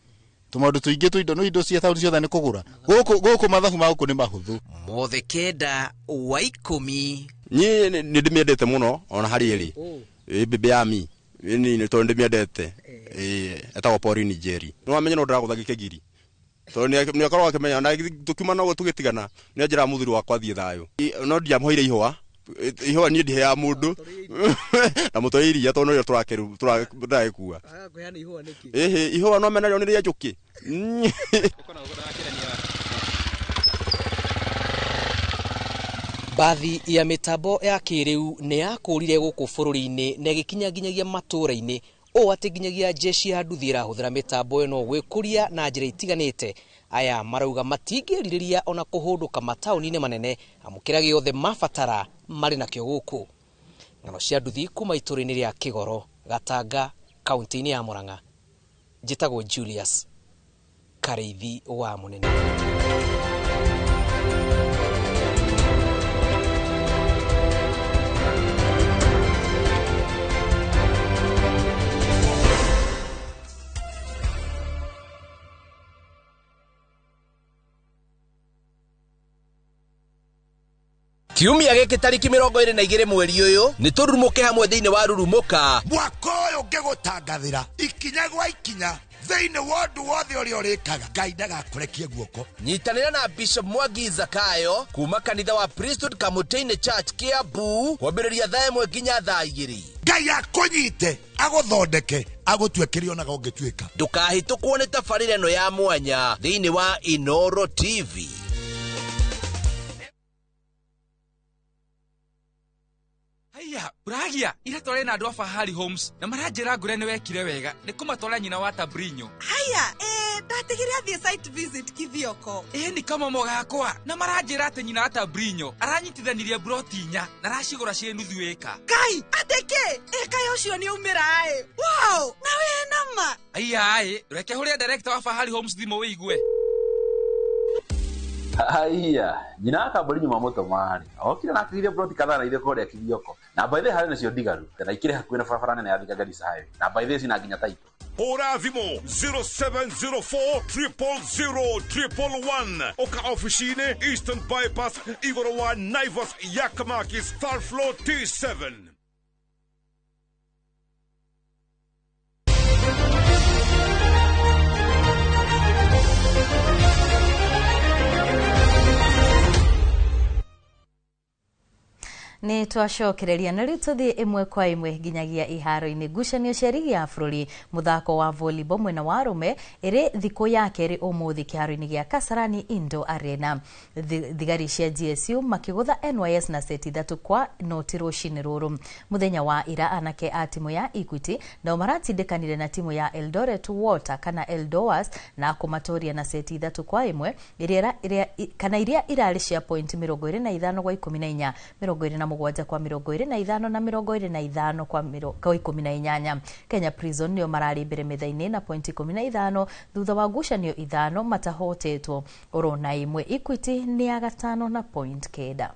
tũmaũndũ tũingĩ twa indo, no indo cia taũni ciothe nĩ kũgũra. Gũkũ mathabu ma gũkũ nĩ mahũthũ. Mothe 9 wa 10. Niĩ nĩ ndĩmĩendete mũno ona harĩ ĩrĩ. Ĩ mbembe ya mi nĩ tondũ ndĩmĩendete. Ĩ etagwo Pauline Njeri. Nĩ wamenya no ndĩragũtha gĩkĩgiri, tondũ nĩ akoragwo akĩmenya na tũkiuma noguo tũgĩtigana nĩ anjĩraga mũthuri wakwa athiĩ thayũ. No ndiamũheire ihũa, ihũa niĩ ndiheaga mũndũ na mũtwe iria tondũ nĩrĩo tũragĩkua. Ĩhĩ, ihũa no mena rĩo nĩ rĩa njũkĩ. Mbathi ya mĩtambo ya kĩrĩu nĩ yakũrire gũkũ bũrũri-inĩ na ĩgĩkinya nginyagia matũũra-inĩ, ũũ atĩ nginyagia jeshi ya nduthi ĩrahũthĩra mĩtambo ĩno gwĩkũria na njĩra itiganĩte. Aya marauga matingĩrirĩria ona kũhũndũka mataũni-inĩ manene, amu kĩrĩa gĩothe mabatara marĩ nakĩo gũkũ. Ng'ano cia nduthi kuma itũũra-inĩ rĩa Kĩgoro, Gatanga, kaunti-inĩ ya Murang'a. Njĩtagwo Julius Karĩithi wa Mũnene. Kiumia gĩkĩ tarĩki 22 mweri ũyũ nĩ tũrurumũke hamwe thĩinĩ wa Rurumũka. Mwaka ũyũ ngĩgũtangathĩra ikinya gwa ikinya Thĩinĩ wa ũndũ wothe ũrĩa ũrĩkaga, Ngai ndagakũrekie guoko. Nyitanĩra na Bishop Mwangi Zakayo kuma kanitha wa Priesthood Kamutĩ-inĩ Church, Kiambu, kwambĩrĩria thaa 1 nginya thaa 2. Ngai akũnyite, agũthondeke, agũtue kĩrĩa onaga ũngĩtuĩka. Ndũkahĩtũkwo nĩ tabarĩra ĩno ya mwanya thĩinĩ wa Inoro TV. Haiya, uragia ira tware na andũ a Fahari Homes na maranjĩra ngũre nĩ wekire wega nĩ kũmatwara nyina wa Tabrinyo. Haya, ndatigire athiĩ site visit Kithioko. Ĩ nĩ kamomo gakwa na maranjĩra atĩ nyina wa Tabrinyo aranyitithanirie broti 4 na aracigũra ciĩ nuthu ĩka. Ngai, atĩ kĩ? Ĩka ya ũcio nĩ aumĩra ĩ. Wow, na wĩ nama. Haiya ĩ, reke hũrĩre director wa Fahari Homes thimũ wĩigue. Haiya, nyina wa kambũri nyuma mũtũmarĩ okire na akĩgithia broti kadhaa na ithe kũrĩa Kithioko, na by the way harĩ nacio ndigaru na ikĩrĩ hakuhĩ na barabara nene ya Thika Garissa Highway, na by the way cina nginya taito. Hũra thimũ 0704 000 111. Ũka ofici-inĩ Eastern Bypass igũrũ wa Naivas ya Kamakis, third floor T7. Nĩ twacokereria na rĩu tũthiĩ ĩmwe kwa ĩmwe nginyagia iharo-inĩ. Ngucanio cia rigi ya bũrũri mũthako wa volleyball mwena wa arũme ĩrĩ thikũ ya kerĩ ũmũthĩ kĩharo-inĩ gĩa Kasarani Indoor Arena. Thigari cia GSU makĩgũtha NYS na seti 3-0 rũcinĩ rũrũ. Mũthenya wa ira anake a timu ya Equity nao maratindĩkanire na timu ya Eldoret Water kana Eldoas na kũmatoria na seti 3-1 kana iria irarĩ cia point 25 kwa 14, 27 kwa 25 na 25 kwa 18. Kenya Prison nĩo mararĩ mbere metha-inĩ na point 15 thutha wa ngucanio 5 matahotetwo oro na 1. Equity nĩ ya gatano na point 9.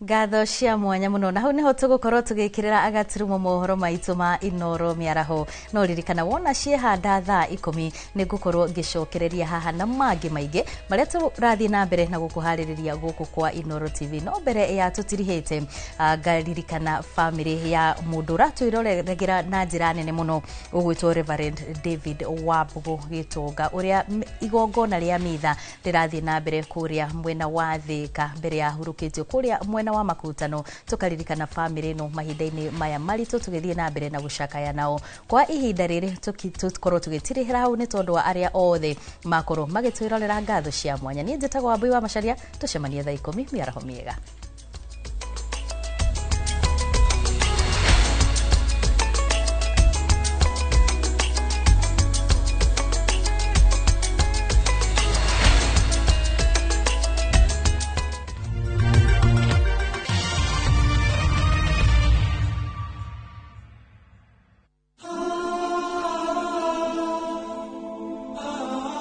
Ngatho cia mwanya muno na hau niho tugukorwo tugikirira agaturumo mohoro maitu ma Inoro miaraho. No ririkana wona ciehanda thaa 10 nĩ ngukorwo ngicokereria haha na mangĩ maingĩ marĩa tũrathiĩ na mbere na gũkũharĩrĩria gũkũ kwa Inoro TV. No mbere ya tũtirihĩte, ngaririkana family ya mũndũ ũratwĩroreragira na njĩra nene mũno ũgwĩtwo Reverend David Wambugu Gĩtonga, ũrĩa igongona rĩa mitha rĩrathiĩ na mbere kũrĩa mwena wa Thĩka mbere ya hurũkĩtio kũrĩa mwena wa Makutano. Tukaririkana family no mahinda-inĩ maya maritũ tũgĩthiĩ na mbere na gũcakaya nao kwa ihinda rĩrĩ tũkorwo tũgĩtirihĩra hau nĩ tondũ wa arĩa othe makorwo magĩtwĩrorera. Ngatho cia mwanya. Niĩ njĩtagwo Wambui wa Macharia, tũcemanie thaa 10 mĩaraho mĩega.